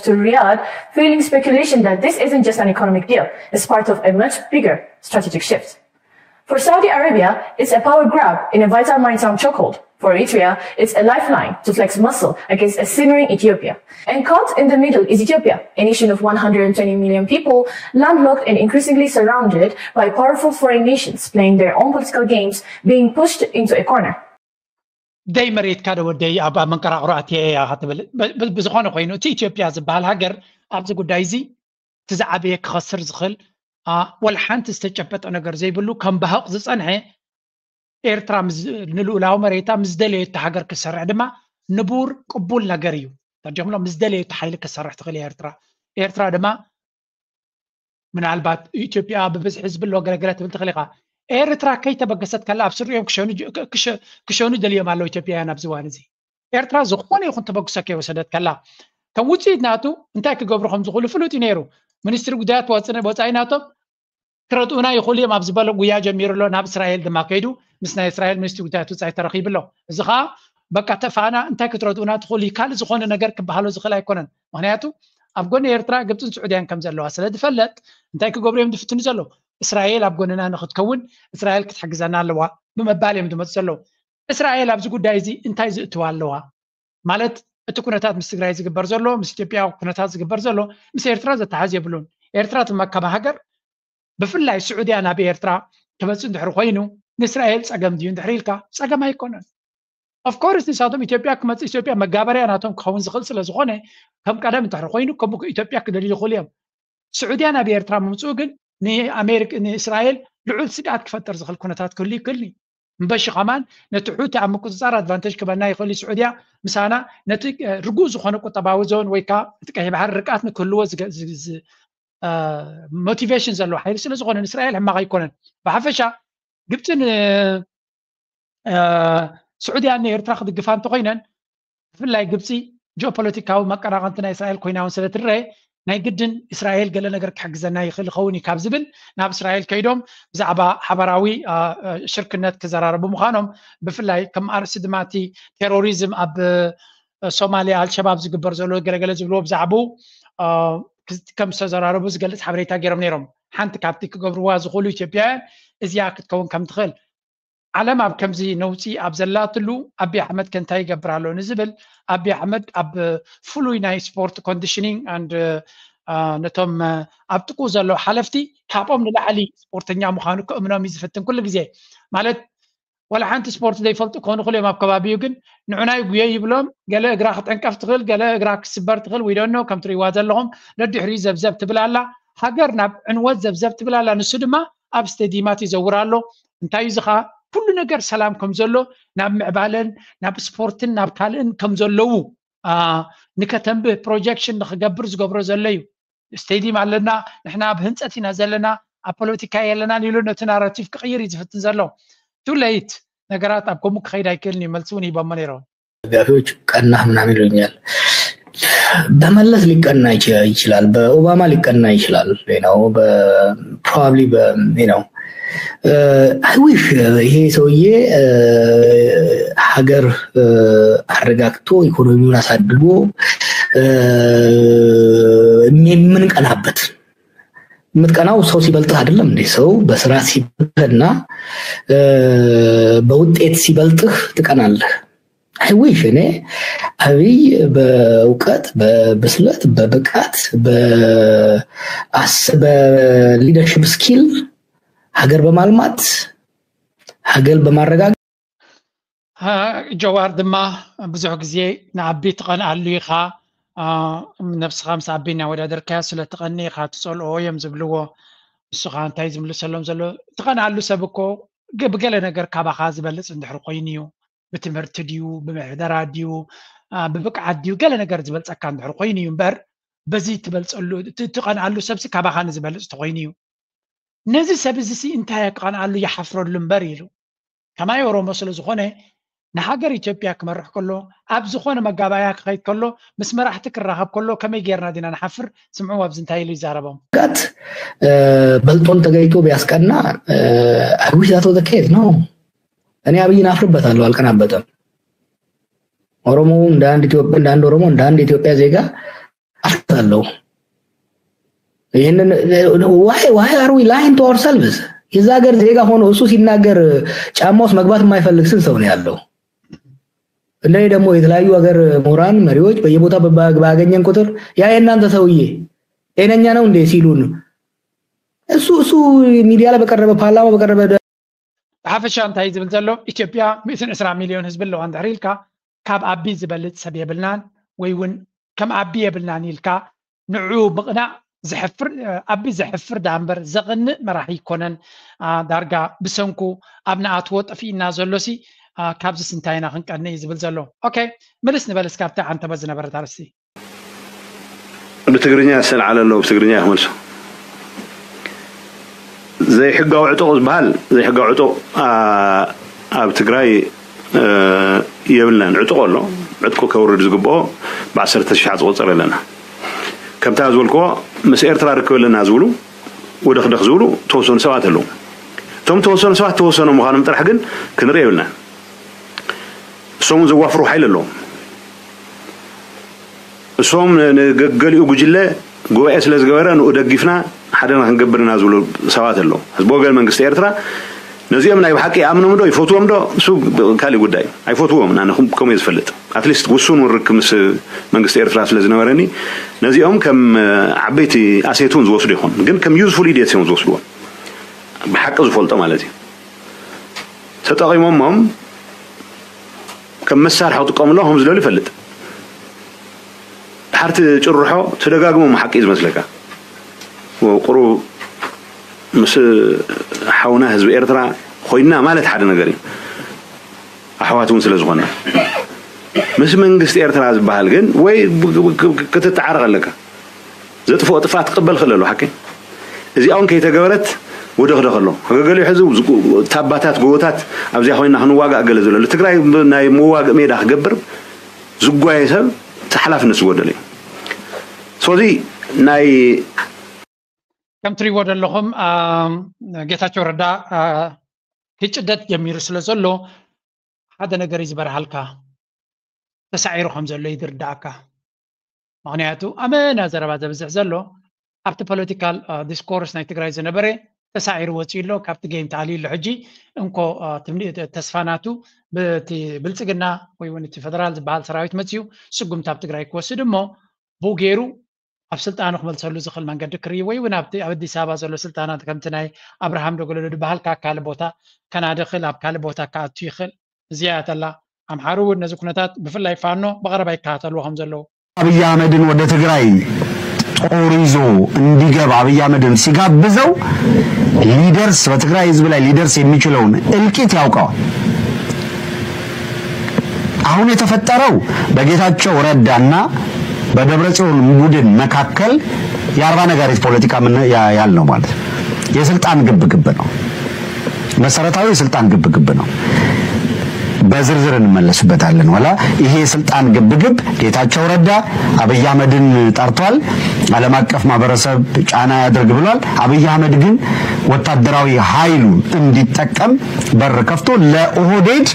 to Riyadh, fueling speculation that this isn't just an economic deal, it's part of a much bigger strategic shift. For Saudi Arabia, it's a power grab in a vital maritime chokehold. For Eritrea, it's a lifeline to flex muscle against a simmering Ethiopia. And caught in the middle is Ethiopia, a nation of one hundred twenty million people, landlocked and increasingly surrounded by powerful foreign nations playing their own political games, being pushed into a corner. ደይ መሬትካ ዶ ወደይ ኣብ ኣብ መንቀራቕሮ ኣትየ እያ ክትብል ብ- ብ- ብዝኾነ ኮይኑ እቲ ኢትዮጵያ ዝበሃል ሃገር ኣብዚ ጉዳይ እዚ እቲ ዝዓበየ ክኸስር ዝኽእል አ፣ ወላ ሓንቲ ዝተጨበጠ ነገር ዘይብሉ ከም ባህቕ ዝፀንሐ ኤርትራ ምስ- ንልኡላዊ መሬታ ምስ ደለየቶ ሃገር ክሰርሕ ድማ ንቡር ቅቡል ነገር እዩ። ተርጀምሎ ምስ ደለየቶ ሓይሊ ክሰርሕ ትኽእል እያ ኤርትራ። ኤርትራ ድማ ምናልባት ኢትዮጵያ ብብዝሒ ህዝቢ ኣለዎ ገለገለ ትብል ትኽእል ኢኻ። ኤርትራ ከይተበገሰት ከላ ኣብ ስሪኦም ክሸኑ ጀ- ክ- ክሸ- ክሸኑ ደልዮም ኣለዉ ኢትዮጵያውያን ኣብዚ እዋን እዚ። ኤርትራ ዝኾነ ይኹን ተበግሶ ከይወሰደት ከላ እቶም ውፅኢት ናቱ እንታይ ክገብሩ ከም ዝኽእሉ ፍሉጥ እዩ ነይሩ። ሚኒስትሪ ጉዳያት ወፅነ- ወፃኢ ናቶም ክረድኡና ይኽእሉ እዮም ኣብ ዝበሎ ጉያ ጀሚሩ ኣሎ። ናብ እስራኤል ድማ ከይዱ ምስ ናይ እስራኤል ሚኒስትሪ ጉዳያት ወፃኢ ተረኺቡ ኣሎ። እዚ ኸዓ በቃ ተፋና እንታይ ክትረድኡና ትኽእሉ እዩ፣ ካልእ ዝኾነ ነገር ክበሃሎ ዝኽእል ኣይኮነን። ምክንያቱ ኣብ ጎኒ ኤርትራ ግብፅን ስዑድያን ከም ዘለዋ ስለ ዝፈለጥ እንታይ ክገብሩ እዮም ዝፍትኑ ዘለዉ? እስራኤል ኣብ ጎንና ንክትከውን እስራኤል ክትሕግዘና ኣለዋ ብምባል እዮም ዝመፁ ዘለዉ። እስራኤል ኣብዚ ጉዳይ እዚ እንታይ ዝእትዋ ኣለዋ? ማለት እቲ ኩነታት ምስ ትግራይ ዝግበር ዘሎ፣ ምስ ኢትዮጵያ ኩነታት ዝግበር ዘሎ ምስ ኤርትራ ዘተሓዝ የብሉን። ኤርትራ ትመከመ ሃገር ብፍላይ ስዑድያ ናብ ኤርትራ ክመፅእ እንድሕሪ ኮይኑ ንእስራኤል ፀገም ድዩ እንድሕሪ ኢልካ ፀገም ኣይኮነን። ኦፍኮርስ ንሳቶም ኢትዮጵያ ክመፅእ ኢትዮጵያ መጋበርያ ናቶም ክኸውን ዝኽእል ስለ ዝኾነ ከም ቀደም እንድሕሪ ኮይኑ ከም ኢትዮጵያ ክደልዩ ይኽእሉ እዮም። ስዑድያ ናብ ኤርትራ ምምፅኡ ግን ንኣሜሪክ ንእስራኤል ልዑል ስግኣት ክፈጥር ዝኽእል ኩነታት ክህሉ ይክእል እዩ። እምበሺ ከማን ነቲ ሑቲ ኣብ ምቁፅፃር ኣድቫንቴጅ ክበና ይኽእል እዩ። ስዑድያ ምሳና ነቲ ርጉእ ዝኾነ ቁጠባዊ ዞን ወይ ከዓ እቲ ቀይሕ ባሕሪ ርግኣት ንክህልዎ ሞቲቬሽን ዘለዎ ሓይሊ ስለ ዝኾነ ንእስራኤል ሕማቕ ኣይኮነን። ብሓፈሻ ግብፂ ንስዑድያ ንኤርትራ ክድግፋ እንተኮይነን ብፍላይ ግብፂ ጂኦፖለቲካዊ መቀናቐንቲ ናይ እስራኤል ኮይና እውን ስለ ትረአ ናይ ግድን እስራኤል ገለ ነገር ክሕግዘና ይኽእል ይኸውን እዩ ካብ ዝብል ናብ እስራኤል ከይዶም ብዛዕባ ሓበራዊ ሽርክነት ክዘራረቡ ምዃኖም ብፍላይ ከም ኣርእስቲ ድማ እቲ ቴሮሪዝም ኣብ ሶማልያ ኣልሸባብ ዝግበር ዘሎ ገለገለ ዝብልዎ ብዛዕባኡ ከም ዝተዘራረቡ ዝገልፅ ሓበሬታ ገይሮም ነይሮም። ሓንቲ ካብቲ ክገብርዋ ዝኽእሉ ኢትዮጵያውያን እዚኣ ክትከውን ከም ትኽእል ዓለም ኣብ ከምዚ ነውፂ ኣብ ዘላትሉ ኣቢ ኣሕመድ ከ እንታይ ይገብር ኣሎ ንዝብል ኣቢ ኣሕመድ ኣብ ፍሉይ ናይ ስፖርት ኮንዲሽኒንግ ኣንድ ነቶም ኣብ ጥቁ ዘለዉ ሓለፍቲ ካብኦም ንላዕሊ ስፖርተኛ ምዃኑ ክእምኖም እዩ ዝፍትን ኩሉ ግዜ ማለት ወላ ሓንቲ ስፖርት ዘይፈልጡ ክኾኑ ክሉ እዮም ኣብ ከባቢኡ ግን ንዑናይ ጉየ ይብሎም ገለ እግራ ክትዕንቀፍ ትኽእል ገለ እግራ ክስበር ትኽእል ዊደኖ ከም ትሪእዋ ዘለኹም ደድሕሪኡ ዘብዘብ ትብል ኣላ ሃገር ናብ ዕንወት ዘብዘብ ትብል ኣላ ንሱ ድማ ኣብ ስቴዲማት ይዘውር ኣሎ። እንታይ እዩ ዝኻ? ኩሉ ነገር ሰላም ከም ዘሎ፣ ናብ ምዕባለን ናብ ስፖርትን ናብ ካልእን ከም ዘለዉ ንከተንብህ ፕሮጀክሽን ንክገብር ዝገብሮ ዘሎ እዩ። ስቴዲም ኣለና፣ ንሕና ኣብ ህንፀት ኢና ዘለና፣ ኣብ ፖለቲካ የለናን ኢሉ ነቲ ናራቲቭ ክቕይር እዩ ዝፍትን ዘሎ። ቱ ሌት። ነገራት ኣብ ከምኡ ክኸይድ ኣይክእልን እዩ። መልሲ እውን ይበሞ ነይሮም። ደጋፊዎች ቀናህ ምናምን ይሉኛል። በመለስ ሊቀና ይችላል፣ በኦባማ ሊቀና ይችላል። ሌላው probably ነው። I wish ይሄ ሰውዬ ሀገር አረጋግቶ ኢኮኖሚውን አሳድጎ የምንቀናበት። የምትቀናው ሰው ሲበልጥህ አይደለም እንዴ? ሰው በስራ ሲበልጥህና በውጤት ሲበልጥህ ትቀናለህ። I wish እኔ አብይ በእውቀት፣ በብስለት፣ በብቃት፣ በ leadership skill ሀገር በማልማት ሀገር በማረጋጋት ጀዋር ድማ ብዙሕ ግዜ ንኣቢ ትቐንኣሉ ኢኻ። ነብስኻ ምስ ኣቢ እናወዳደርካዮ ስለ ትቐኒ ኢኻ ትጸልኦ እዮም ዝብልዎ። ንሱ ኸዓ እንታይ ዝምልሰሎም ዘሎ? ትቐንኣሉ ሰብ እኮ ብገለ ነገር ካባኻ ዝበልጽ እንድሕር ኮይኑ እዩ። ብትምህርቲ ድዩ፣ ብምሕደራ ድዩ፣ ብብቅዓት ድዩ፣ ገለ ነገር ዝበልጸካ እንድሕር ኮይኑ እዩ እምበር፣ በዚ ትበልጸሉ ትቐንኣሉ ሰብሲ ካባኻ ንዝበልጽ ተኾይኑ እዩ። ነዚ ሰብ እዚ ሲ እንታይ ክቐንኣሉ ይሓፍረሉ እምበር ኢሉ። ከማይ ኦሮሞ ስለ ዝኾነ ንሃገር ኢትዮጵያ ክመርሕ ከሎ ኣብ ዝኾነ መጋባያ ክኸይድ ከሎ ምስ መራሕቲ ክራኸብ ከሎ ከመይ ጌርና ዲና ንሓፍር? ስምዑ ኣብዚ እንታይ ኢሉ ይዛረቦም። ጋት በልጦን ተገይቶ ቢያስቀና I wish that was the case ነው። እኔ አብይን አፍርበታለሁ፣ አልቀናበትም። ኦሮሞ እንደ አንድ ኢትዮጵያ እንደ አንድ ኦሮሞ እንደ አንድ የኢትዮጵያ ዜጋ አፍርበታለሁ። ይህንን why why are we lying to ourselves? የዛ ሀገር ዜጋ ሆኖ እሱ ሲናገር ጫማ ውስጥ መግባት የማይፈልግ ስንት ሰው ነው ያለው? እንደኔ ደግሞ የተለያዩ ሀገር ምሁራን መሪዎች በየቦታ ባገኘን ቁጥር ያ የእናንተ ሰውዬ ጤነኛ ነው እንዴ ሲሉን እሱ እሱ ሚዲያ ላይ በቀረበ ፓርላማ በቀረበ ብሓፈሻ እንታይ ዝብል ዘሎ ኢትዮጵያ ሚእትን ዕስራ ሚልዮን ህዝቢ ኣለዋ እንድሕር ኢልካ ካብ ኣቢ ዝበልፅ ሰብ የብልናን ወይ እውን ከም ኣቢ የብልናን ኢልካ ንዑ ምቕናእ ዘሕፍር ኣቢ ዘሕፍር ዳ እምበር ዘቕንእ መራሒ ይኮነን። ዳርጋ ብሰንኩ ኣብ ንኣትዎ ጠፊእና ዘሎሲ ካብዚስ እንታይ ኢና ክንቀንእ እዩ ዝብል ዘሎ። ኦኬ ምልስ ንበል እስካብቲ ዓንተበ ዝነበረት ኣርስቲ ብትግርኛ ዝተልዓለ ኣሎ ብትግርኛ ክመልሶ። ዘይሕጋዊ ዕጡቕ ዝበሃል ዘይሕጋዊ ዕጡቕ ኣብ ትግራይ የብልናን። ዕጡቕ ኣሎ። ዕጥቁ ከውርድ ዝግብኦ ብዓሰርተ ሺሕ ዝቆፀር ኣለና። ከምታ ዝበልክዎ ምስ ኤርትራ ርክብ ኣለና ዝብሉ ወደኽደኽ ዝብሉ ተወሰኑ ሰባት ኣለዉ። እቶም ተወሰኑ ሰባት ተወሰኑ ምዃኖም ጥራሕ ግን ክንርኢ የብልናን። እሶም እውን ዘዋፍሩ ሓይል ኣለዎም። እሶም ንገሊኡ ጉጅለ ጉባኤ ስለ ዝገበረ ንኡ ደጊፍና ሓደ ንክንገብር ኢና ዝብሉ ሰባት ኣለዉ። ህዝቢ ወገን መንግስቲ ኤርትራ ነዚኦም ናይ ብሓቂ ይኣምኖም ዶ ይፈትዎም ዶ እሱ ካልእ ጉዳይ። ኣይፈትዎም ኣነ ከምኡ እየ ዝፈልጥ። ኣትሊስት ውሱን እውን ርክብ ምስ መንግስቲ ኤርትራ ስለ ዝነበረኒ ነዚኦም ከም ዓበይቲ ኣሴት እውን ዝወስዱ ይኾን ግን ከም ዩዝፉል ኢድየትስ እዮም ዝወስድዎም። ብሓቂ ዝፈልጦ ማለት እዩ። ተጠቒሞሞም ከም መሳርሒ ክጥቀምሎም ከም ዝደልዩ ይፈልጥ። ድሓር ትጭርሖ ትደጋግሞ ሓቂ እዩ ዝመስለካ። ቁሩብ ምስ ሓውና ህዝቢ ኤርትራ ኮይና ማለት ሓደ ነገር እዩ። ኣሕዋት እውን ስለ ዝኾና ምስ መንግስቲ ኤርትራ ዝበሃል ግን ወይ ክትተዓረቕ ኣለካ። ዘጥፍኦ ጥፍኣት ክቕበል ክእል ኣለዎ ሓቂ። እዚኣ እውን ከይተገበረት ወደኽደኽ ኣሎ። ገገሊኡ ሕዚ ታባታት ጎቦታት ኣብዚኣ ኮይና ክንዋጋእ ገለ ዝብለሉ ትግራይ ናይ መዋግእ ሜዳ ክገብር ዝጓየ ሰብ እቲ ሓላፍነት ዝጎደለ እዩ። ሶዚ ናይ ከም ትሪእዎ ዘለኹም ጌታቸው ረዳ ክጭደድ ጀሚሩ ስለ ዘሎ ሓደ ነገር እዩ ዝበርሃልካ። ተሳዒሩ ከም ዘሎ እዩ ዝርዳእካ። ምክንያቱ ኣመና ዘረባ ዘብዝሕ ዘሎ ኣብቲ ፖለቲካል ዲስኮርስ ናይ ትግራይ ዝነበረ ተሳዒሩ ወፂኡ ኣሎ። ካብቲ ጌም ተኣልዩ ኣሎ። ሕጂ እንኮ ተስፋ ናቱ ብቲ ብልፅግና ወይ እውን እቲ ፈደራል ዝበሃል ሰራዊት መፅዩ ስጉምቲ ኣብ ትግራይ ክወስድ እሞ ብኡ ገይሩ ኣብ ስልጣኑ ክመልሰሉ ዝኽእል መንገዲ ክርኢ ወይ እውን ኣብቲ ኣብ ኣዲስ ኣበባ ዘሎ ስልጣናት ከምቲ ናይ ኣብርሃም ዶገለዶ ዝበሃል ካብ ካልእ ቦታ ከናደ ክእል ኣብ ካልእ ቦታ ክኣቱ ይኽእል። እዚኣ እያ ተላ ኣምሓሩ እውን ነዚ ኩነታት ብፍላይ ፋኖ ብቐረባ ይከታተልዎ ከም ዘለዉ። ኣብይ ኣህመድን ወደ ትግራይ ጦር ይዞ እንዲገባ አብይ አህመድን ሲጋብዘው ሊደርስ በትግራይ ህዝብ ላይ ሊደርስ የሚችለውን እልቂት ያውቀዋል። አሁን የተፈጠረው በጌታቸው ረዳና በደብረጽዮን ቡድን መካከል የአርባ ነጋሪት ፖለቲካ ምን ያ- ያልነው ማለት ነው። የስልጣን ግብግብ ነው። መሰረታዊ የስልጣን ግብግብ ነው። በዝርዝር እንመለስበታለን። ወላ ይሄ የስልጣን ግብግብ ጌታቸው ረዳ አብይ አህመድን ጠርቷል። ዓለም አቀፍ ማህበረሰብ ጫና ያድርግ ብሏል። አብይ አህመድ ግን ወታደራዊ ኃይሉን እንዲጠቀም በር ከፍቶ ለኦህዴድ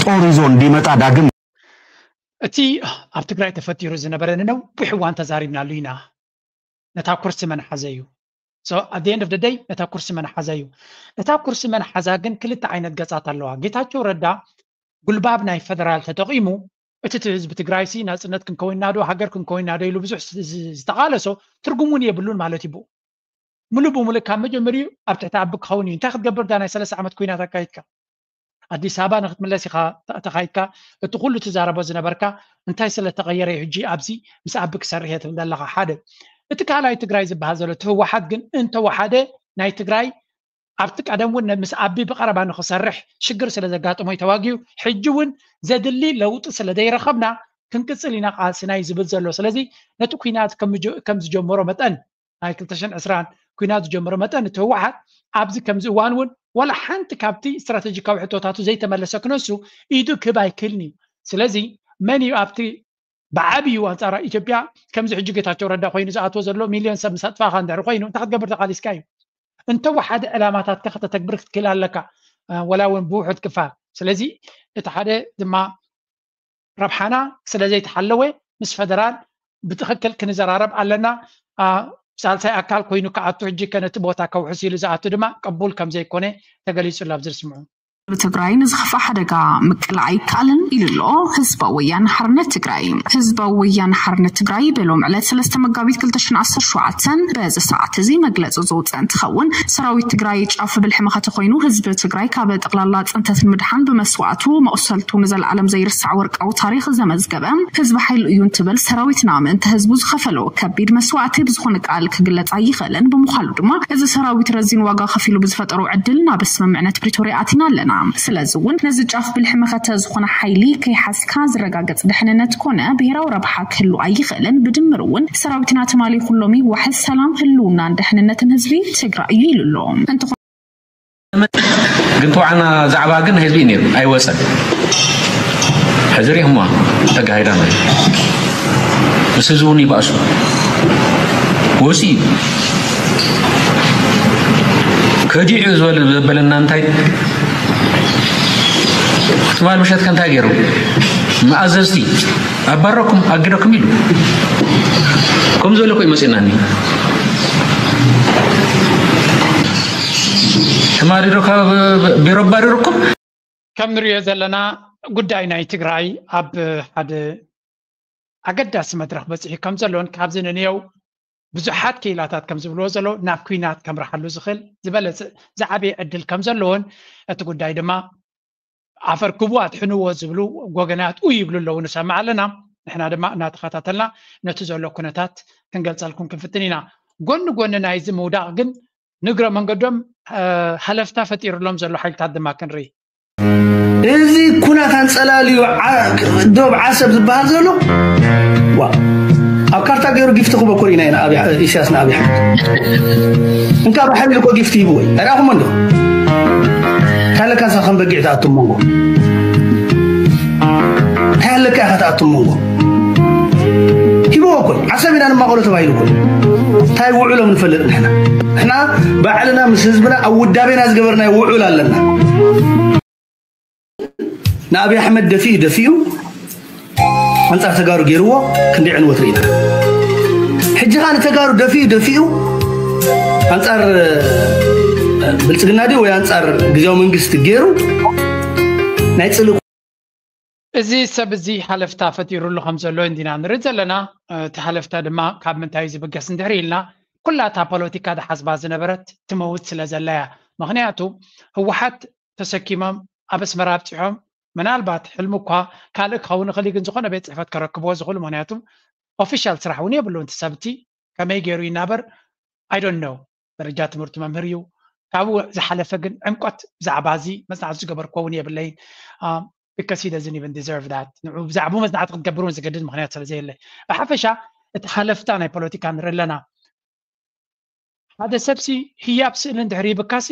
ጦር ይዞ እንዲመጣ ዳግም እቲ ኣብ ትግራይ ተፈጢሩ ዝነበረ ንነዊሕ እዋን ተዛሪብናሉ ኢና። ነታ ኩርሲ መን ሓዘ እዩ። So at the end of the day ነታ ኩርሲ መን ሓዘ እዩ። እታ ኩርሲ መን ሓዛ ግን ክልተ ዓይነት ገጻት ኣለዋ። ጌታቸው ረዳ ጉልባብ ናይ ፈደራል ተጠቒሙ እቲ እቲ ህዝቢ ትግራይ ሲ ናጽነት ክንከውንና ዶ ሃገር ክንከውንና ዶ ኢሉ ብዙሕ ዝ- ዝ- ዝተቓለሶ ትርጉም እውን የብሉን ማለት እዩ። ብኡ ሙሉእ ብሙሉእ ካብ መጀመሪኡ ኣብ ትሕቲ ኣቢ ክኸውን እዩ። እንታይ ክትገብር ዳ ናይ ሰለስተ ዓመት ኩናት ኣካይድካ ኣዲስ ኣበባ ንክትምለስ ኢኻ ተ- ተኻይድካ እቲ ኩሉ ትዛረቦ ዝነበርካ እንታይ ስለ ተቐየረ እዩ ሕጂ ኣብዚ ምስ ኣቢ ክሰርሕ እየ ትብል ዘለኻ ሓደ። እቲ ካልኣይ ትግራይ ዝበሃል ዘሎ እቲ ህወሓት ግን እንተወሓደ ናይ ትግራይ ኣብቲ ቀደም እውን ምስ ኣቢ ብቐረባ ንክሰርሕ ሽግር ስለ ዘጋጠሞ እዩ ተዋጊኡ። ሕጂ እውን ዘድሊ ለውጢ ስለ ዘይረኸብና ክንቅፅል ኢና ቃልስና እዩ ዝብል ዘሎ። ስለዚ ነቲ ኩናት ከም ዝጀ- ከም ዝጀመሮ መጠን ናይ ክልተ ሽሕን ዕስራን ኩናት ዝጀመሮ መጠን እቲ ህወሓት ኣብዚ ከምዚ እዋን እውን ዋላ ሓንቲ ካብቲ ስትራተጂካዊ ሕቶታቱ ዘይተመለሰ ክነሱ ኢዱ ክህብ ኣይክእልን እዩ። ስለዚ መን እዩ ኣብቲ ብዓብዩ ኣንፃር ኢትዮጵያ ከምዚ ሕጂ ጌታቸው ረዳ ኮይኑ ዝኣትዎ ዘሎ ሚልዮን ሰብ ምስ ኣጥፋእካ እንድሕር ኮይኑ እንታይ ክትገብር ተቃሊስካ እዩ? እንተወሓደ ዕላማታትካ ከተተግብር ክትክእል ኣለካ። እ፣ ወላ እውን ብውሑድ ክፋል። ስለዚ እቲ ሓደ ድማ ረብሓና ስለ ዘይተሓለወ ምስ ፈደራል ብትኽክል ክንዘራረብ ኣለና። አ፣ ሳልሳይ ኣካል ኮይኑ ክኣቱ ሕጂ ከ ነቲ ቦታ ከውሕስ ኢሉ ዝኣቱ ድማ ቅቡል ከም ዘይኮነ ተገሊጹ ኣሎ ኣብዚ ዝስምዑ። ህዝቢ ትግራይ ንዝኸፍኣ ሓደጋ ምቅላዕ ኣይከኣልን ኢሉ ኣሎ ህዝባዊ ወያነ ሓርነት ትግራይ። ህዝባዊ ወያነ ሓርነት ትግራይ በሎም ዕለት ሰለስተ መጋቢት ክልተ ሽሕን ዓሰርተ ሸውዓተን በዚ ሰዓት እዚ መግለፂ ዘውፅአ እንትኸውን ሰራዊት ትግራይ ጫፍ ብልሒ መኸተ ኮይኑ ህዝቢ ትግራይ ካብ ጠቕላላ ፅንተት ንምድሓን ብመስዋእቱ መቑሰልቱ ንዘለዓለም ዘይርሳዕ ወርቃዊ ታሪክ ዘመዝገበ ህዝቢ ሓይሊ እዩ እንትብል ሰራዊትና ምእንቲ ህዝቡ ዝኸፈሎ ከቢድ መስዋእቲ ብዝኾነ ቃል ክግለፅ ኣይኽእልን። ብምዃኑ ድማ እዚ ሰራዊት ረዚን ዋጋ ከፊሉ ብዝፈጠሮ ዕድል ናብ ስምምዕነት ፕሪቶርያ ኣቲና ኣለና። ስለዚ እውን ነዚ ጫፍ ብልሒ መኸተ ዝኾነ ሓይሊ ከይሓዝካ ዝረጋገፅ ድሕንነት ኮነ ብሄራዊ ረብሓ ክህሉ ኣይኽእልን። ብድምር እውን ሰራዊትና ትማሊ ኩሎም ዋሕስ ሰላም ህልውናን ድሕንነትን ህዝቢ ትግራይ እዩ ኢሉ ኣሎ። እንተኾነ ግን ተዋዕና ዛዕባ ግን ህዝቢ እዩ ነይሩ ኣይወፀን። ሕዚ ሪኹማ ተጋሂዳ ማለት ምስ ህዝቢ እውን ይባእሱ ወፂ እዩ ከዲዑ ዝበለ ዘበለና እንታይ ትማል ምሸት ከ እንታይ ገይሩ መኣዘዝቲ ኣባረኩም ኣግደኩም ኢሉ ከም ዝበለ ኮ ይመፅናኒ ተማሪዶ ካብ ቢሮ ኣባሪርኩም ከም ንሪኦ ዘለና ጉዳይ ናይ ትግራይ ኣብ ሓደ ኣገዳሲ መድረኽ በፂሑ ከም ዘሎን ካብዚ ንንየው ብዙሓት ክኢላታት ከም ዝብልዎ ዘሎ ናብ ኩናት ከምርሓሉ ዝኽእል ዝበለፀ ዝዓበየ ዕድል ከም ዘለዎን እቲ ጉዳይ ድማ ኣፈርክቡ ኣድሕንዎ ዝብሉ ወገናት ኡ ይብሉ ኣለዉ ንሰምዕ ኣለና። ንሕና ድማ እናተኸታተልና ነቲ ዘሎ ኩነታት ክንገልፀልኩም ክንፍትን ኢና። ጎኒ ጎኒ ናይዚ ምውዳቕ ግን ንግረ መንገዶም ሃለፍታ ፈጢሩሎም ዘሎ ሓይልታት ድማ ክንርኢ። እዚ ኩናት ኣንፀላልዩ ዓ- ዶብ ዓሰብ ዝበሃል ዘሎ ዋ፣ ኣብ ካርታ ገይሩ ጊፍቲ ክበኮር ኢና ኢና ኢሳያስ ንኣብይ ኣሕመድ እንካ ባሕሪ ኢልኮ ጊፍቲ ሂብዎ እዩ ኣይረኣኹሞ እንዶ ካለካሳ ከም በጊዕ ተኣቱ መንጎ እንታይ ኣለካ ኢኻ ተኣቱ መንጎ ሂብዎ እኮ እዩ። ዓሰብ ኢና ንማቐሎ ተባሂሉ እኮ እዩ። እንታይ ውዕሎም ንፈልጥ ንሕና ንሕና ባዕልና ምስ ህዝብና ኣብ ውዳቤና ዝገበርናዮ ውዑል ኣለና ንኣብይ ኣሕመድ ደፊኡ ደፊኡ ኣንፃር ተጋሩ ገይርዎ ክንደይ ዕንወት ርኢና ሕጂ ከዓ ንተጋሩ ደፊኡ ደፊኡ ኣንፃር ብልፅግና ድዩ ወይ ኣንፃር ግዜያዊ መንግስቲ ገይሩ ናይ ፅልእ እዚ ሰብ እዚ ሓለፍታ ፈጢሩሉ ከም ዘሎ እንዲና ንርኢ ዘለና። እቲ ሓለፍታ ድማ ካብ ምንታይ ዝብገስ እንድሕር ኢልና ኩላ እታ ፖለቲካ ዝሓስባ ዝነበረት ትመውት ስለ ዘላ እያ። ምክንያቱ ህወሓት ተሰኪሞም ኣብ ኣስመራ ኣብፂሖም ምናልባት ሕልሚ እኳ ካልእ ክኸውን ይኽእል እዩ፣ ግን ዝኾነ ቤት ፅሕፈት ከረክብዎ ዝኽእሉ ምክንያቱ ኦፊሻል ስራሕ እውን የብሉን እቲ ሰብ እቲ ከመይ ገይሩ ይናበር? I don't know። ደረጃ ትምህርቱ መምህር እዩ። ካብኡ ዝሓለፈ ግን ዕምቆት ብዛዕባ እዚ መፅናዕቲ ዝገበርኩ እውን የብለይን። Because he doesn't even deserve that። ንዑ ብዛዕባኡ መፅናዕቲ ክትገብር እውን ዝገድድ ምክንያት ስለ ዘየለ፣ ብሓፈሻ እቲ ሃለፍታ ናይ ፖለቲካ ንርኢ ኣለና። ሓደ ሰብሲ ህያብ ስእሊ እንድሕር ይብካሲ፣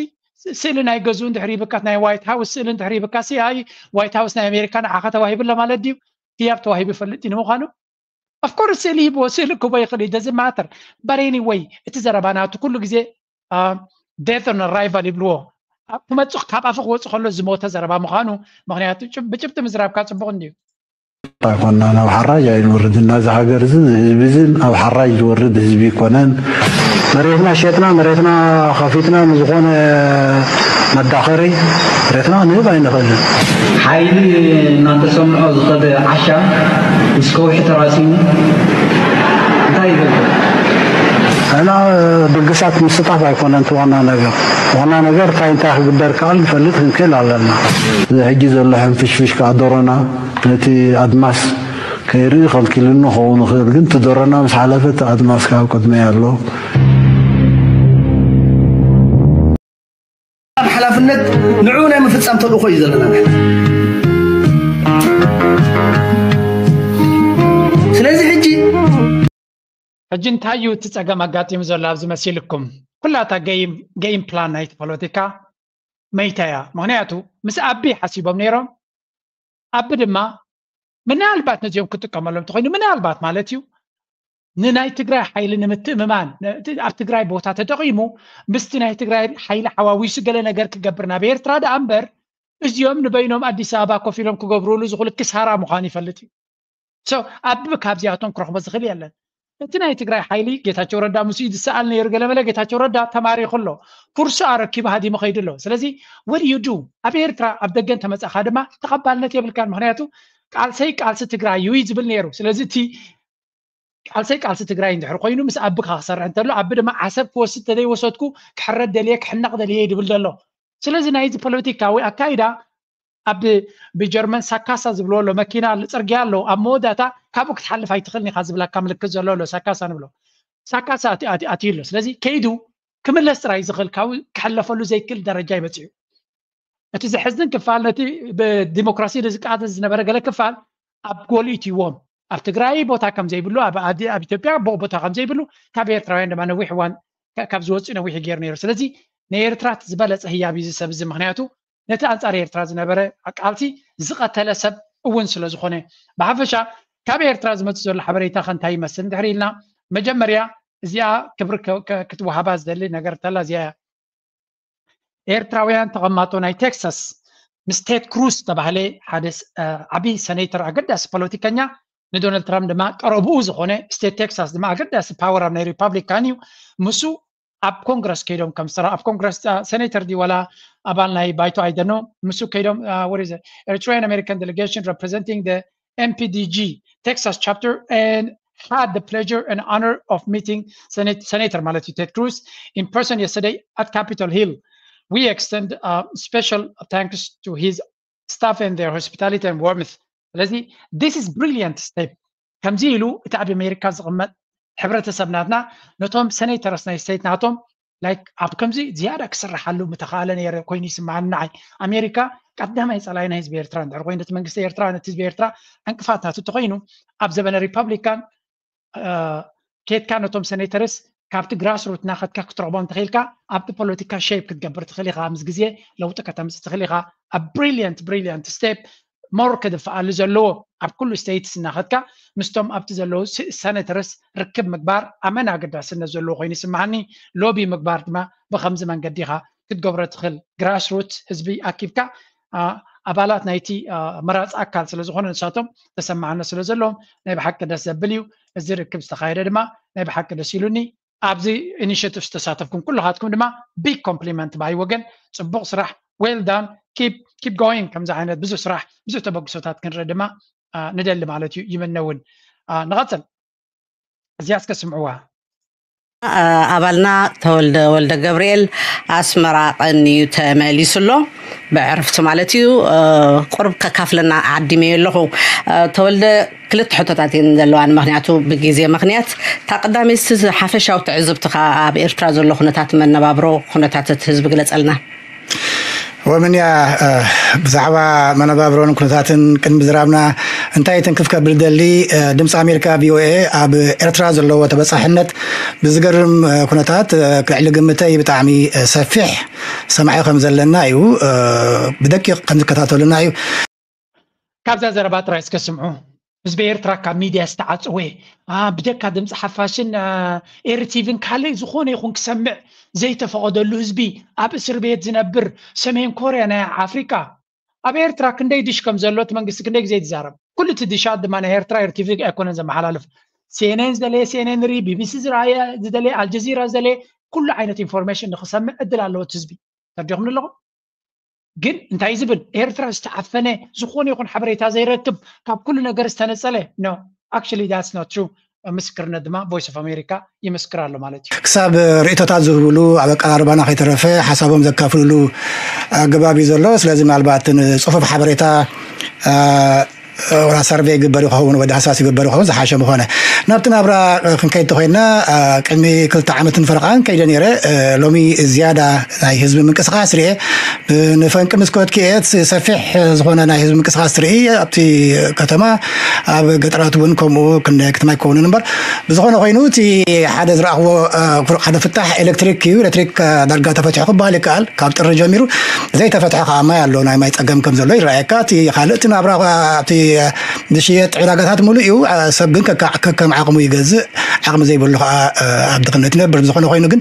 ስእሊ ናይ ገዝኡ እንድሕር ይብካስ፣ ናይ ዋይት ሃውስ ስእሊ እንድሕር ይብካሲ፣ ኣይ ዋይት ሃውስ ናይ ኣሜሪካ ንዓኻ ተዋሂብሎ ማለት ድዩ? ህያብ ተዋሂቡ ይፈልጥ እዩ ንምዃኑ? Of course ስእሊ ሂብዎ፣ ስእሊ ክቦ ይኽእል እዩ፣ doesn't matter። But anyway፣ እቲ ዘረባ ናቱ ኩሉ ግዜ death on arrival ይብልዎ። ኣብ ክመፅእ ካብ ኣፉ ክወፅእ ከሎ ዝሞተ ዘረባ ምዃኑ፣ ምክንያቱ ብጭብጢ ምዝራብካ ፅቡቕ እንድዩ። ኣይኮናን፣ ኣብ ሓራጅ ኣይንወርድን። ናዚ ሃገር እዚ ህዝቢ እዚ ኣብ ሓራጅ ዝወርድ ህዝቢ ይኮነን። መሬትና ሸጥና፣ መሬትና ከፊትና ንዝኾነ መዳኸሪ መሬትና ክንህብ ኣይንኽእልን። ሓይሊ እናተሰምዖ ዝኸደ ዓሻ ምስ ከውሒ ተራሲሙ እንታይ ይገብር? እና ድግሳት ምስጣፍ ኣይኮነን እቲ ዋና ነገር። ዋና ነገር እንታይ እንታይ ክግበር ከኣል ንፈልጥ ክንክእል ኣለና። እዚ ሕጂ ዘሎ ሕንፍሽፍሽ ከዓ ዶሮና ነቲ ኣድማስ ከይርኢ ከልኪሉኒ ክኸውን ይኽእል፣ ግን እቲ ዶሮና ምስ ሓለፈ እቲ ኣድማስ ካብ ቅድመይ ኣሎ። ሓላፍነት ንዑ ናይ ምፍፃም ተልእኾ እዩ ዘለና። ስለዚ ሕጂ ሕጂ እንታይ እዩ እቲ ፀገም ኣጋጢሙ ዘሎ ኣብዚ መሲልኩም? ኩላታ ገይም ፕላን ናይቲ ፖለቲካ መይታ እያ። ምክንያቱ ምስ ኣቢ ሓሲቦም ነይሮም፣ ኣቢ ድማ ምናልባት ነዚኦም ክጥቀመሎም ተኮይኑ፣ ምናልባት ማለት እዩ፣ ንናይ ትግራይ ሓይሊ ንምትእምማን ኣብ ትግራይ ቦታ ተጠቂሙ ምስቲ ናይ ትግራይ ሓይሊ ሓዋዊሱ ገለ ነገር ክገብር ናብ ኤርትራ ደኣ እምበር፣ እዚኦም ንበይኖም ኣዲስ ኣበባ ኮፍ ኢሎም ክገብሩሉ ዝኽእሉ ክሳራ ምዃኑ ይፈልጥ እዩ። ኣቢ ካብዚኣቶም ክረኽቦ ዝኽእል የለን። እቲ ናይ ትግራይ ሓይሊ ጌታቸው ረዳ ምስኡ ዝሰኣል ነይሩ፣ ገለመለ ጌታቸው ረዳ ተማሪኹ ኣሎ፣ ኩርሱ ኣረኪቡ ሃዲሙ ከይዱ ኣሎ። ስለዚ ወዲ ዩ ዱ ኣብ ኤርትራ ኣብ ደገ እንተመፃእካ ድማ ተቐባልነት የብልካን። ምክንያቱ ቃልሰይ ቃልሲ ትግራይ እዩ ዝብል ነይሩ። ስለዚ እቲ ቃልሰይ ቃልሲ ትግራይ እንድሕር ኮይኑ ምስ ኣቢ ክሰርሕ እንተሎ ኣቢ ድማ ዓሰብ ክወስድ ተዘይወሰድኩ ክሕረድ ደልየ ክሕነቕ ደልየ ድብል ዘሎ። ስለዚ ናይዚ ፖለቲካዊ ኣካይዳ ኣብ ብጀርመን ሳካሳ ዝብልዎ ኣሎ መኪና ኣሎ ፅርግያ ኣሎ ኣብ መወዳእታ ካብኡ ክትሓልፍ ኣይትኽእልን ኢኻ ዝብላካ ምልክት ዘሎ ኣሎ ሳካሳ ንብሎ። ሳካሳ ኣትዩ ኣሎ። ስለዚ ከይዱ ክምለስ ጥራይ ዝኽእል ካብ ክሕለፈሉ ዘይክእል ደረጃ ይበፅዩ። እቲ ዘሕዝን ክፋል ነቲ ብዲሞክራሲ ዝቃለስ ዝነበረ ገለ ክፋል ኣብ ጎል ኢትዎም ኣብ ትግራይ ቦታ ከም ዘይብሉ ኣብ ኢትዮጵያ ቦታ ከም ዘይብሉ ካብ ኤርትራውያን ድማ ነዊሕ እዋን ካብ ዝወፅኡ ነዊሕ ገይሩ ነይሩ። ስለዚ ንኤርትራ ዝበለፀ ህያብ እዩ ዝሰብ እዚ ምክንያቱ ነቲ ኣንፃር ኤርትራ ዝነበረ ቃልሲ ዝቐተለ ሰብ እውን ስለ ዝኾነ። ብሓፈሻ ካብ ኤርትራ ዝመፅእ ዘሎ ሓበሬታ ከ እንታይ ይመስል እንድሕር ኢልና መጀመርያ እዚኣ ክብሪ ክትወሃባ ዝደሊ ነገር ተላ እዚኣ እያ። ኤርትራውያን ተቐማጦ ናይ ቴክሳስ ምስ ቴድ ክሩዝ ዝተባህለ ሓደ ዓብዪ ሰኔተር ኣገዳሲ ፖለቲከኛ ንዶናልድ ትራምፕ ድማ ቀረብኡ ዝኾነ ስቴት ቴክሳስ ድማ ኣገዳሲ ፓወር ኣብ ናይ ሪፓብሊካን እዩ። ምስ ኣብ ኮንግረስ ከይዶም ከም ስራ ኣብ ኮንግረስ ሰኔተር ድዩ ዋላ ኣባል ናይ ባይቶ ኣይደኖ ምስ ከይዶም what is it Eritrean American delegation representing the M P D G Texas chapter and had the pleasure and honor of meeting Senator ማለት እዩ Ted Cruz in person yesterday at Capitol Hill. We extend uh, special thanks to his staff and their hospitality and warmth. ስለዚ this is brilliant step። ከምዚ ኢሉ እቲ ኣብ ኣሜሪካ ዝቕመጥ ሕብረተሰብ ናትና ነቶም ሰኔተርስ ናይ ስቴት ናቶም like ኣብ ከምዚ ዝያዳ ክስርሓሉ ምተኻእለ ነይረ ኮይኑ ይስምዓኒ ንዓይ። ኣሜሪካ ቀዳማይ ጸላኢ ናይ ህዝቢ ኤርትራ እንድሕር ኮይኑ እቲ መንግስቲ ኤርትራ ነቲ ህዝቢ ኤርትራ ዕንቅፋት ናቱ እንተኮይኑ ኣብ ዘበነ ሪፓብሊካን ኬድካ ነቶም ሰኔተርስ ካብቲ ግራስ ሩት ናኸድካ ክትረኽቦም ትኽእልካ ኣብቲ ፖለቲካ ሼፕ ክትገብር ትኽእል ኢኻ ምስ ግዜ ለውጢ ከተምፅእ ትኽእል ኢኻ። ኣብ brilliant brilliant step more ክድፍኣሉ ዘለዎ ኣብ ኩሉ ስቴትስ እናኸድካ ምስቶም ኣብቲ ዘለዉ ሰነተርስ ርክብ ምግባር ኣመን ኣገዳስነት ዘለዎ ኮይኑ ይስምዓኒ። ሎቢ ምግባር ድማ ብኸምዚ መንገዲ ኢኻ ክትገብሮ ትኽእል። ግራስ ሩት ህዝቢ ኣኪብካ ኣባላት ናይቲ መራፂ ኣካል ስለ ዝኾነ ንሳቶም ተሰማዕነት ስለ ዘለዎም ናይ ብሓቂ ደስ ዘብል እዩ። እዚ ርክብ ዝተኻየደ ድማ ናይ ብሓቂ ደስ ኢሉኒ። ኣብዚ ኢኒሽቲቭ ዝተሳተፍኩም ኩልኻትኩም ድማ big compliment by ወገን። ፅቡቕ ስራሕ፣ well done, keep going። ከምዚ ዓይነት ብዙሕ ስራሕ ብዙሕ ተበግሶታት ክንርኢ ድማ ንደሊ ማለት እዩ። ይምነ እውን ንቐፅል። እዚኣ እስከ ስምዕዋ። ኣባልና ተወልደ ወልደ ገብርኤል ኣስመራ ቀንዩ ተመሊሱ ኣሎ። ብዕርፍቲ ማለት እዩ። ቁርብ ከካፍለና ዓዲመዮ ኣለኹ። ተወልደ፣ ክልተ ሕቶታት እየን ዘለዋን፣ ምክንያቱ ብግዜ ምክንያት። እታ ቀዳመይቲ፣ ሓፈሻዊ ትዕዝብትኻ ኣብ ኤርትራ ዘሎ ኩነታት መነባብሮ፣ ኩነታት እቲ ህዝቢ ግለጸልና። ወምንያ ብዛዕባ መነባብሮን ኩነታትን ቅድሚ ዝራብና እንታይ ትንክፍ ከብል ደሊ። ድምፂ ኣሜሪካ ቪኦኤ ኣብ ኤርትራ ዘለዎ ተበፃሕነት ብዝገርም ኩነታት ክልዕሊ ግምተይ ብጣዕሚ ሰፊሕ ሰማዒ ከም ዘለና እዩ። ብደቂቕ ከም ዝከታተሉና እዩ። ካብዛ ዘረባ ጥራይ እስከ ስምዑ። ህዝቢ ኤርትራ ካብ ሚድያ ዝተዓፀወ፣ ብጀካ ድምፂ ሓፋሽን ኤርቲቪን ካልእ ዝኾነ ይኹን ክሰምዕ ዘይተፈቐደሉ ህዝቢ፣ ኣብ እስር ቤት ዝነብር፣ ሰሜን ኮርያ ናይ ኣፍሪቃ። ኣብ ኤርትራ ክንደይ ድሽ ከም ዘሎ እቲ መንግስቲ ክንደይ ግዜ እዩ ዝዛረብ። ኩሉ እቲ ድሻት ድማ ናይ ኤርትራ ኤርቲቪ ኣይኮነን ዘመሓላልፍ። ሲኤንኤን ዝደለየ ሲኤንኤን ሪ፣ ቢቢሲ ዝረኣየ ዝደለየ፣ ኣልጀዚራ ዝደለየ ኩሉ ዓይነት ኢንፎርሜሽን ንክሰምዕ ዕድል ኣለዎ እቲ ህዝቢ። ተረዲኹም ኣለኹም? ግን እንታይ ዝብል ኤርትራ ዝተዓፈነ ዝኾነ ይኹን ሓበሬታ ዘይረክብ ካብ ኩሉ ነገር ዝተነጸለ no, actually that's not true። ምስክርነት ድማ ቮይስ ኦፍ ኣሜሪካ ይምስክር ኣሎ ማለት እዩ። ክሳብ ርእቶታት ዝህብሉ ኣብ ኣቀራርባና ከይተረፈ ሓሳቦም ዘካፍልሉ ኣገባብ እዩ ዘሎ። ስለዚ ምናልባት ንፅፉፍ ሓበሬታ ወላ ሰርቬ ይግበር ይኸውን ወይ ዳህሳስ ይግበር ይኸውን ዝሓሸ ምኾነ። ናብቲ ናብራ ክንከይድ ተኾይንና ቅድሚ ክልተ ዓመትን ፈረቓን ከይደ ነይረ። ሎሚ ዝያዳ ናይ ህዝቢ ምንቅስቃስ ርኤ። ንፈንቂ ምስ ከድክኤት ሰፊሕ ዝኾነ ናይ ህዝቢ ምንቅስቃስ ትርኢ ኣብቲ ከተማ ኣብ ገጠራት እውን ከምኡ ክንደ ከተማ ኣይከውንን እምበር ብዝኾነ ኮይኑ እቲ ሓደ ዝረኣኽዎ ሓደ ፍታሕ ኤሌክትሪክ እዩ። ኤሌክትሪክ ዳርጋ ተፈትሑ ክበሃል ይከኣል። ካብ ጥሪ ጀሚሩ ዘይተፈትሐ ከዓ ማይ ኣሎ። ናይ ማይ ፀገም ከም ዘሎ ይረኣየካ። እቲ ካልእ እቲ ናብራ እቲ ዝሽየጥ ዕዳጋታት ሙሉእ እዩ። ሰብ ግን ከከም ዓቕሙ ይገዝእ። ዓቕሚ ዘይብሉ ከዓ ኣብ ድኽነት ይነብር። ብዝኾነ ኮይኑ ግን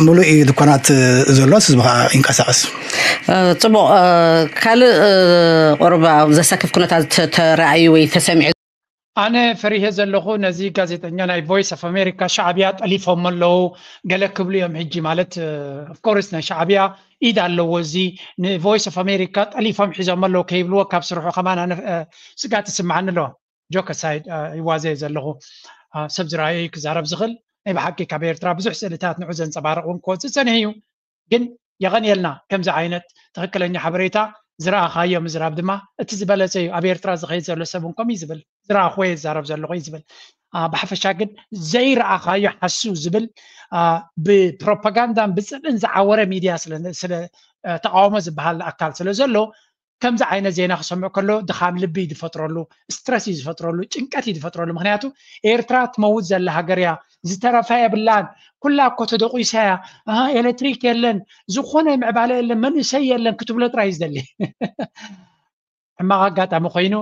ሙሉእ እዩ ድኳናት ዘሎ፣ ህዝቢ ከዓ ይንቀሳቐስ። ፅቡቕ። ካልእ ቁርብ ኣብ ዘሰክፍ ኩነታት ተረኣዩ ወይ ተሰሚዑ? ኣነ ፈሪሄ ዘለኹ ነዚ ጋዜጠኛ ናይ ቮይስ ኦፍ ኣሜሪካ ሻዕብያ ጠሊፎም ኣለዉ ገለ ክብሉ እዮም ሕጂ። ማለት ኦፍኮርስ ናይ ሻዕብያ ኢድ ኣለዎ እዚ ንቮይስ ኦፍ ኣሜሪካ ጠሊፎም ሒዞም ኣለዉ ከይብልዎ ካብ ስርሑ ከማን ኣነ ስጋት ይስምዓኒ ኣለዎ። ጆክ ኣሳይድ ይዋዘ ዘለኹ። ሰብ ዝረኣየ ክዛረብ ዝኽእል ናይ ብሓቂ ካብ ኤርትራ ብዙሕ ስእልታት ንዑ ዘንፀባርቕ እውን ክወፅእ ፀኒሑ እዩ። ግን የቐንየልና ከምዚ ዓይነት ትኽክለኛ ሓበሬታ ዝረኣኻዮ ምዝራብ ድማ እቲ ዝበለፀ እዩ። ኣብ ኤርትራ ዝኸይድ ዘሎ ሰብ እውን ከምኡ እዩ ዝብል። ዝረኣኽዎ እየ ዝዛረብ ዘለኹ እዩ ዝብል። ብሓፈሻ ግን ዘይረኣኻዮ ሓሱ ዝብል ብፕሮፓጋንዳን ብፅልእን ዝዓወረ ሚድያ ስለ ተቃውሞ ዝበሃል ኣካል ስለ ዘሎ ከምዚ ዓይነት ዜና ክሰምዕ ከሎ ድኻም ልቢ እዩ ዝፈጥረሉ፣ ስትረስ እዩ ዝፈጥረሉ፣ ጭንቀት እዩ ዝፈጥረሉ። ምክንያቱ ኤርትራ ትመውት ዘላ ሃገር እያ፣ ዝተረፈ የብላን፣ ኩላ እኮ ተደቂሳ እያ፣ ኤሌክትሪክ የለን፣ ዝኾነ ምዕባለ የለን፣ መንእሰይ የለን ክትብሎ ጥራይ እዩ ዝደሊ። ሕማቕ ኣጋጣሚ ኮይኑ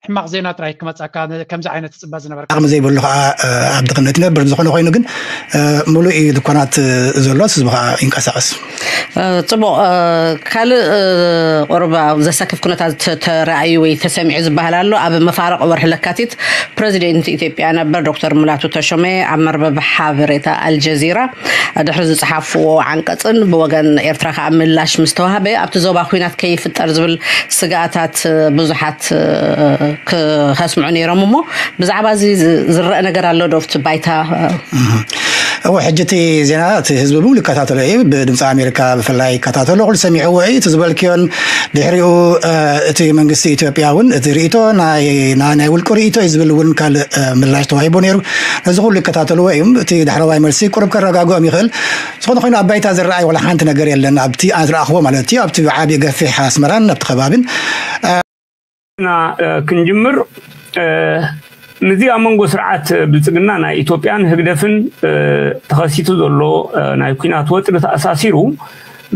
ሕማቕ ዜና ጥራይ ክመፀካ ከምዚ ዓይነት ትፅበ ዝነበርካ። ዓቕሚ ዘይብሉ ከዓ ኣብ ድኽነት ይነብር። ብዝኾነ ኮይኑ ግን ሙሉእ እዩ ድኳናት ዘሎ፣ ህዝቢ ከዓ ይንቀሳቐስ። ፅቡቕ። ካልእ ቁርብ ኣብ ዘሰክፍ ኩነታት ተረኣዩ ወይ ተሰሚዑ ዝበሃል ኣሎ። ኣብ መፋርቕ ወርሒ ለካቲት ፕረዚደንት ኢትዮጵያ ነበር ዶክተር ሙላቱ ተሾመ ኣብ መርበብ ሓበሬታ ኣልጀዚራ ድሕሪ ዝፀሓፍዎ ዓንቀፅን ብወገን ኤርትራ ከዓ ምላሽ ምስ ተዋህበ ኣብቲ ዞባ ኩናት ከይፍጠር ዝብል ስግኣታት ብዙሓት ክኸስምዑ ነይሮም። እሞ ብዛዕባ እዚ ዝረአ ነገር ኣሎ ዶ ኣብቲ ባይታ? እወ፣ ሕጂ እቲ ዜና እቲ ህዝቢ ብምሉ ይከታተሎ እዩ። ብድምፂ ኣሜሪካ ብፍላይ ይከታተሎ፣ ኩሉ ሰሚዕዎ እዩ። እቲ ዝበልክዮን ድሕሪኡ እቲ መንግስቲ ኢትዮጵያ እውን እቲ ርእይቶ ናይ ውልቁ ርእይቶ እዩ ዝብል እውን ካልእ ምላሽ ተዋሂቡ ነይሩ። ነዚ ኩሉ ይከታተልዎ እዮም። እቲ ዳሕረዋይ መልሲ ቁሩብ ከረጋግኦም ይኽእል። ዝኾነ ኮይኑ ኣብ ባይታ ዝረኣይ ዋላ ሓንቲ ነገር የለን። ኣብቲ ኣነ ዝረኣኽዎ ማለት እዩ። ኣብቲ ዓብዪ ገፊሕ ኣስመራን ኣብቲ ከባቢን ና ክንጅምር፣ ምዚ ኣብ መንጎ ስርዓት ብልፅግና ናይ ኢትዮጵያን ህግደፍን ተኸሲቱ ዘሎ ናይ ኩናት ወጥሪ ተኣሳሲሩ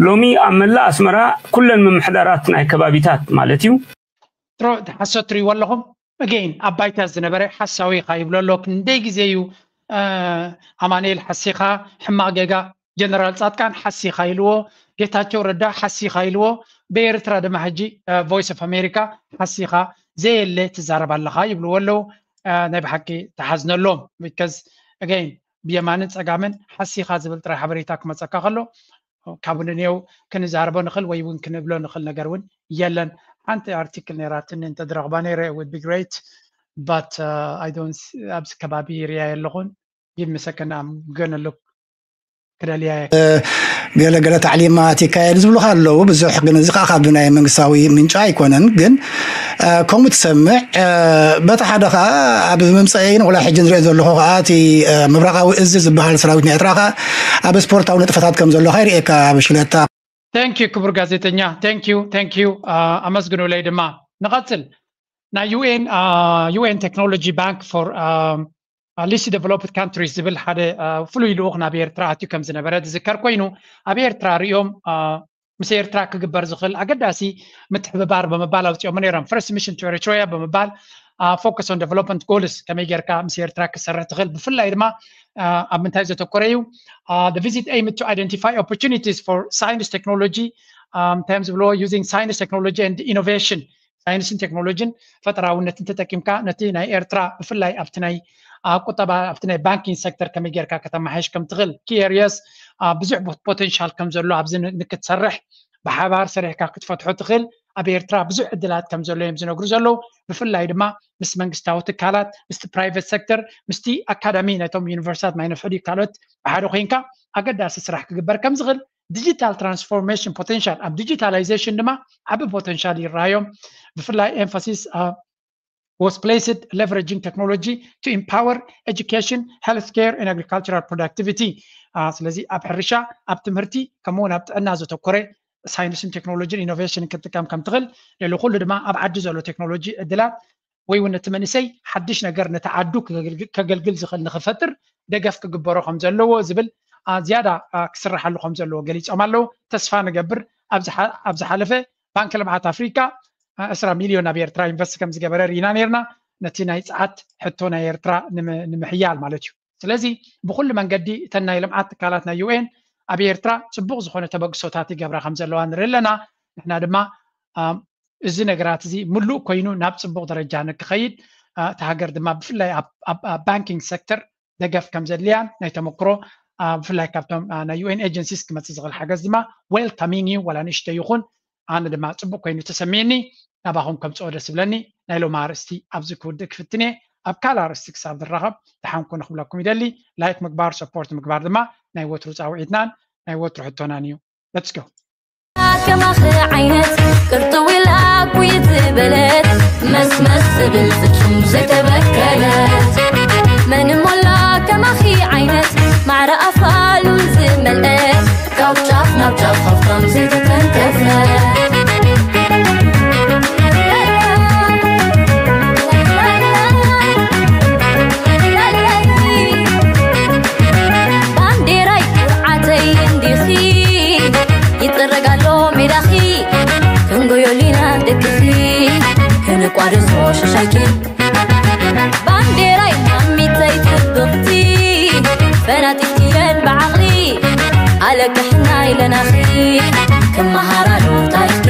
ሎሚ ኣብ መላእ ኣስመራ ኩለን ምምሕዳራት ናይ ከባቢታት ማለት እዩ። ትሮ ሓሶት ትሪእዎ ኣለኹም። ኣገይን ኣብ ባይታ ዝነበረ ሓሳዊ ኢኻ ይብሎ ኣሎ። ክንደይ ግዜ እዩ ኣማኑኤል ሓሲኻ ሕማቕ ጌጋ ጀነራል ፃድቃን ሓሲኻ ኢልዎ፣ ጌታቸው ረዳ ሓሲኻ ኢልዎ፣ ብኤርትራ ድማ ሕጂ ቮይስ ኦፍ ኣሜሪካ ሓሲኻ ዘየለ ትዛረብ ኣለኻ ይብልዎ ኣለዉ። ናይ ብሓቂ ተሓዝነሎም። ቢካዝ ኣገይን ብየማንን ፀጋምን ሓሲኻ ዝብል ጥራይ ሓበሬታ ክመፀካ ከሎ ካብኡ ንኔው ክንዛረቦ ንኽእል ወይ እውን ክንብሎ ንኽእል ነገር እውን የለን። ሓንቲ ኣርቲክል ነይራትኒ እንተድረኽባ ነይረ would be great but I don't ኣብዚ ከባቢ ርያ የለኹን። give me a second, I'm gonna look ክደልያ እየ። ገለ ገለ ታዕሊማት ይካየድ ዝብሉካ ኣለዉ። ብዙሕ ግን እዚ ከዓ ካብ ናይ መንግስታዊ ምንጫ ኣይኮነን። ግን ከምኡ ትሰምዕ። በቲ ሓደ ከዓ ኣብ መምፀኢን ወላ ሕጂ ንሪኦ ዘለኹ ከዓ እቲ ምብራቃዊ እዚ ዝበሃል ሰራዊት ናይ ኤርትራ ከዓ ኣብ ስፖርታዊ ንጥፈታት ከም ዘሎ ከይርእየካ ኣብ ሽለታ Thank you ክቡር ጋዜጠኛ። Thank you, thank you. ኣመስግኑለይ ድማ። ንቐጽል። ናይ UN UN Technology Bank for Least Developed Countries ዝብል ሓደ ፍሉይ ልኡኽ ናብ ኤርትራ ኣትዩ ከም ዝነበረ ዝዝከር ኮይኑ፣ ኣብ ኤርትራ ሪኦም ምስ ኤርትራ ክግበር ዝኽእል ኣገዳሲ ምትሕብባር ብምባል ኣውፂኦም ነይሮም። First Mission to Eritrea ብምባል Focus on Development Goals ከመይ ጌርካ ምስ ኤርትራ ክሰርሕ ትኽእል፣ ብፍላይ ድማ ኣብ ምንታይ ዘተኮረ እዩ? The visit aimed to identify opportunities for science, technology, እንታይ እዮም ዝብልዎ? Using science, technology and innovation፣ ሳይንስን ቴክኖሎጂን ፈጠራውነትን ተጠቂምካ ነቲ ናይ ኤርትራ ብፍላይ ኣብቲ ናይ ቁጠባ ኣብቲ ናይ ባንኪንግ ሴክተር ከመይ ጌርካ ከተመሓይሽ ከም ትኽእል፣ key areas፣ ብዙሕ potential ከም ዘሎ ኣብዚ ንክትሰርሕ ብሓባር ሰሪሕካ ክትፈትሖ ትኽእል። ኣብ ኤርትራ ብዙሕ ዕድላት ከም ዘሎ እዮም ዝነግሩ ዘለዉ። ብፍላይ ድማ ምስ መንግስታዊ ትካላት፣ ምስቲ ፕራይቨት ሴክተር፣ ምስቲ ኣካዳሚ ናይቶም ዩኒቨርሲታት ማይ ነፍሕዲ ካልኦት ብሓደ ኮይንካ ኣገዳሲ ስራሕ ክግበር ከም ዝኽእል፣ digital transformation potential ኣብ digitalization ድማ ዓቢ potential ይረኣዮም። ብፍላይ emphasis was placed leveraging technology to empower education, healthcare and agricultural productivity። ስለዚ ኣብ ሕርሻ፣ ኣብ ትምህርቲ ከምኡውን ኣብ ጥዕና ዘተኮረ ሳይንስን ቴክኖሎጂን ኢኖቬሽን ክትጥቀም ከም ትኽእል፣ ልዕሊ ኩሉ ድማ ኣብ ዓዲ ዘሎ ቴክኖሎጂ ዕድላት ወይ እውን ነቲ መንእሰይ ሓድሽ ነገር ነቲ ዓዱ ከገልግል ዝኽእል ንኽፈጥር ደገፍ ክግበሮ ከም ዘለዎ ዝብል ዝያዳ ክስራሓሉ ከም ዘለዎ ገሊፆም ኣለዉ። ተስፋ ንገብር ኣብ ዝሓለፈ ባንኪ ልምዓት ኣፍሪካ ዕስራ ሚልዮን ኣብ ኤርትራ ኢንቨስት ከም ዝገበረ ርኢና ነርና። ነቲ ናይ ፀዓት ሕቶ ናይ ኤርትራ ንምሕያል ማለት እዩ። ስለዚ ብኩሉ መንገዲ እተን ናይ ልምዓት ትካላት ናይ UN ኣብ ኤርትራ ፅቡቕ ዝኾነ ተበግሶታት ይገብራ ከም ዘለዋ ንርኢ ኣለና። ንሕና ድማ እዚ ነገራት እዚ ምሉእ ኮይኑ ናብ ፅቡቕ ደረጃ ንክኸይድ እታ ሃገር ድማ ብፍላይ ኣብ ባንኪንግ ሴክተር ደገፍ ከም ዘድልያን ናይ ተመክሮ ብፍላይ ካብቶም ናይ UN agencies ክመፅእ ዝኽእል ሓገዝ ድማ welcoming እዩ። ዋላ ንእሽተይ ይኹን ኣነ ድማ ፅቡቕ ኮይኑ ተሰሚዕኒ ናባኹም ከምፅኦ ደስ ዝብለኒ። ናይ ሎሚ ኣርእስቲ ኣብዚ ክውድእ ክፍትን እየ። ኣብ ካልእ ኣርእስቲ ክሳብ ዝራኸብ ደሓን ኩኑ ክብለኩም ይደሊ። ላይክ ምግባር ሰፖርት ምግባር ድማ ናይ ወትሩ ፃውዒትናን ናይ ወትሩ ሕቶናን እዩ። Let's go. ከማኺ ዓይነት ቅርጥው ኢላ ኩይት ዝበለት መስመስ ትብል ፍጹም ዘይተበከለት መን እሞ ኣላ ከማኺ ዓይነት ማዕረ ኣፋሉ ዝመልአ ካብ ጫፍ ናብ ጫፍ ሃብታም ዘይተተንከፈ ባንዴራይ ኩርዓተይ እንዲኺ ይጥረግ ኣሎ ሜዳኺ ክንጎዮ ሊና ደቅኺ ከነቋርጾ ሽሻይኪ ባንዴራይ ማሚተይ ጽብቕቲ ፈናጢትየን ብዓቕሊ ኣለቅሕና ኢለናኺ ክመሃራሉ ታሪኽኪ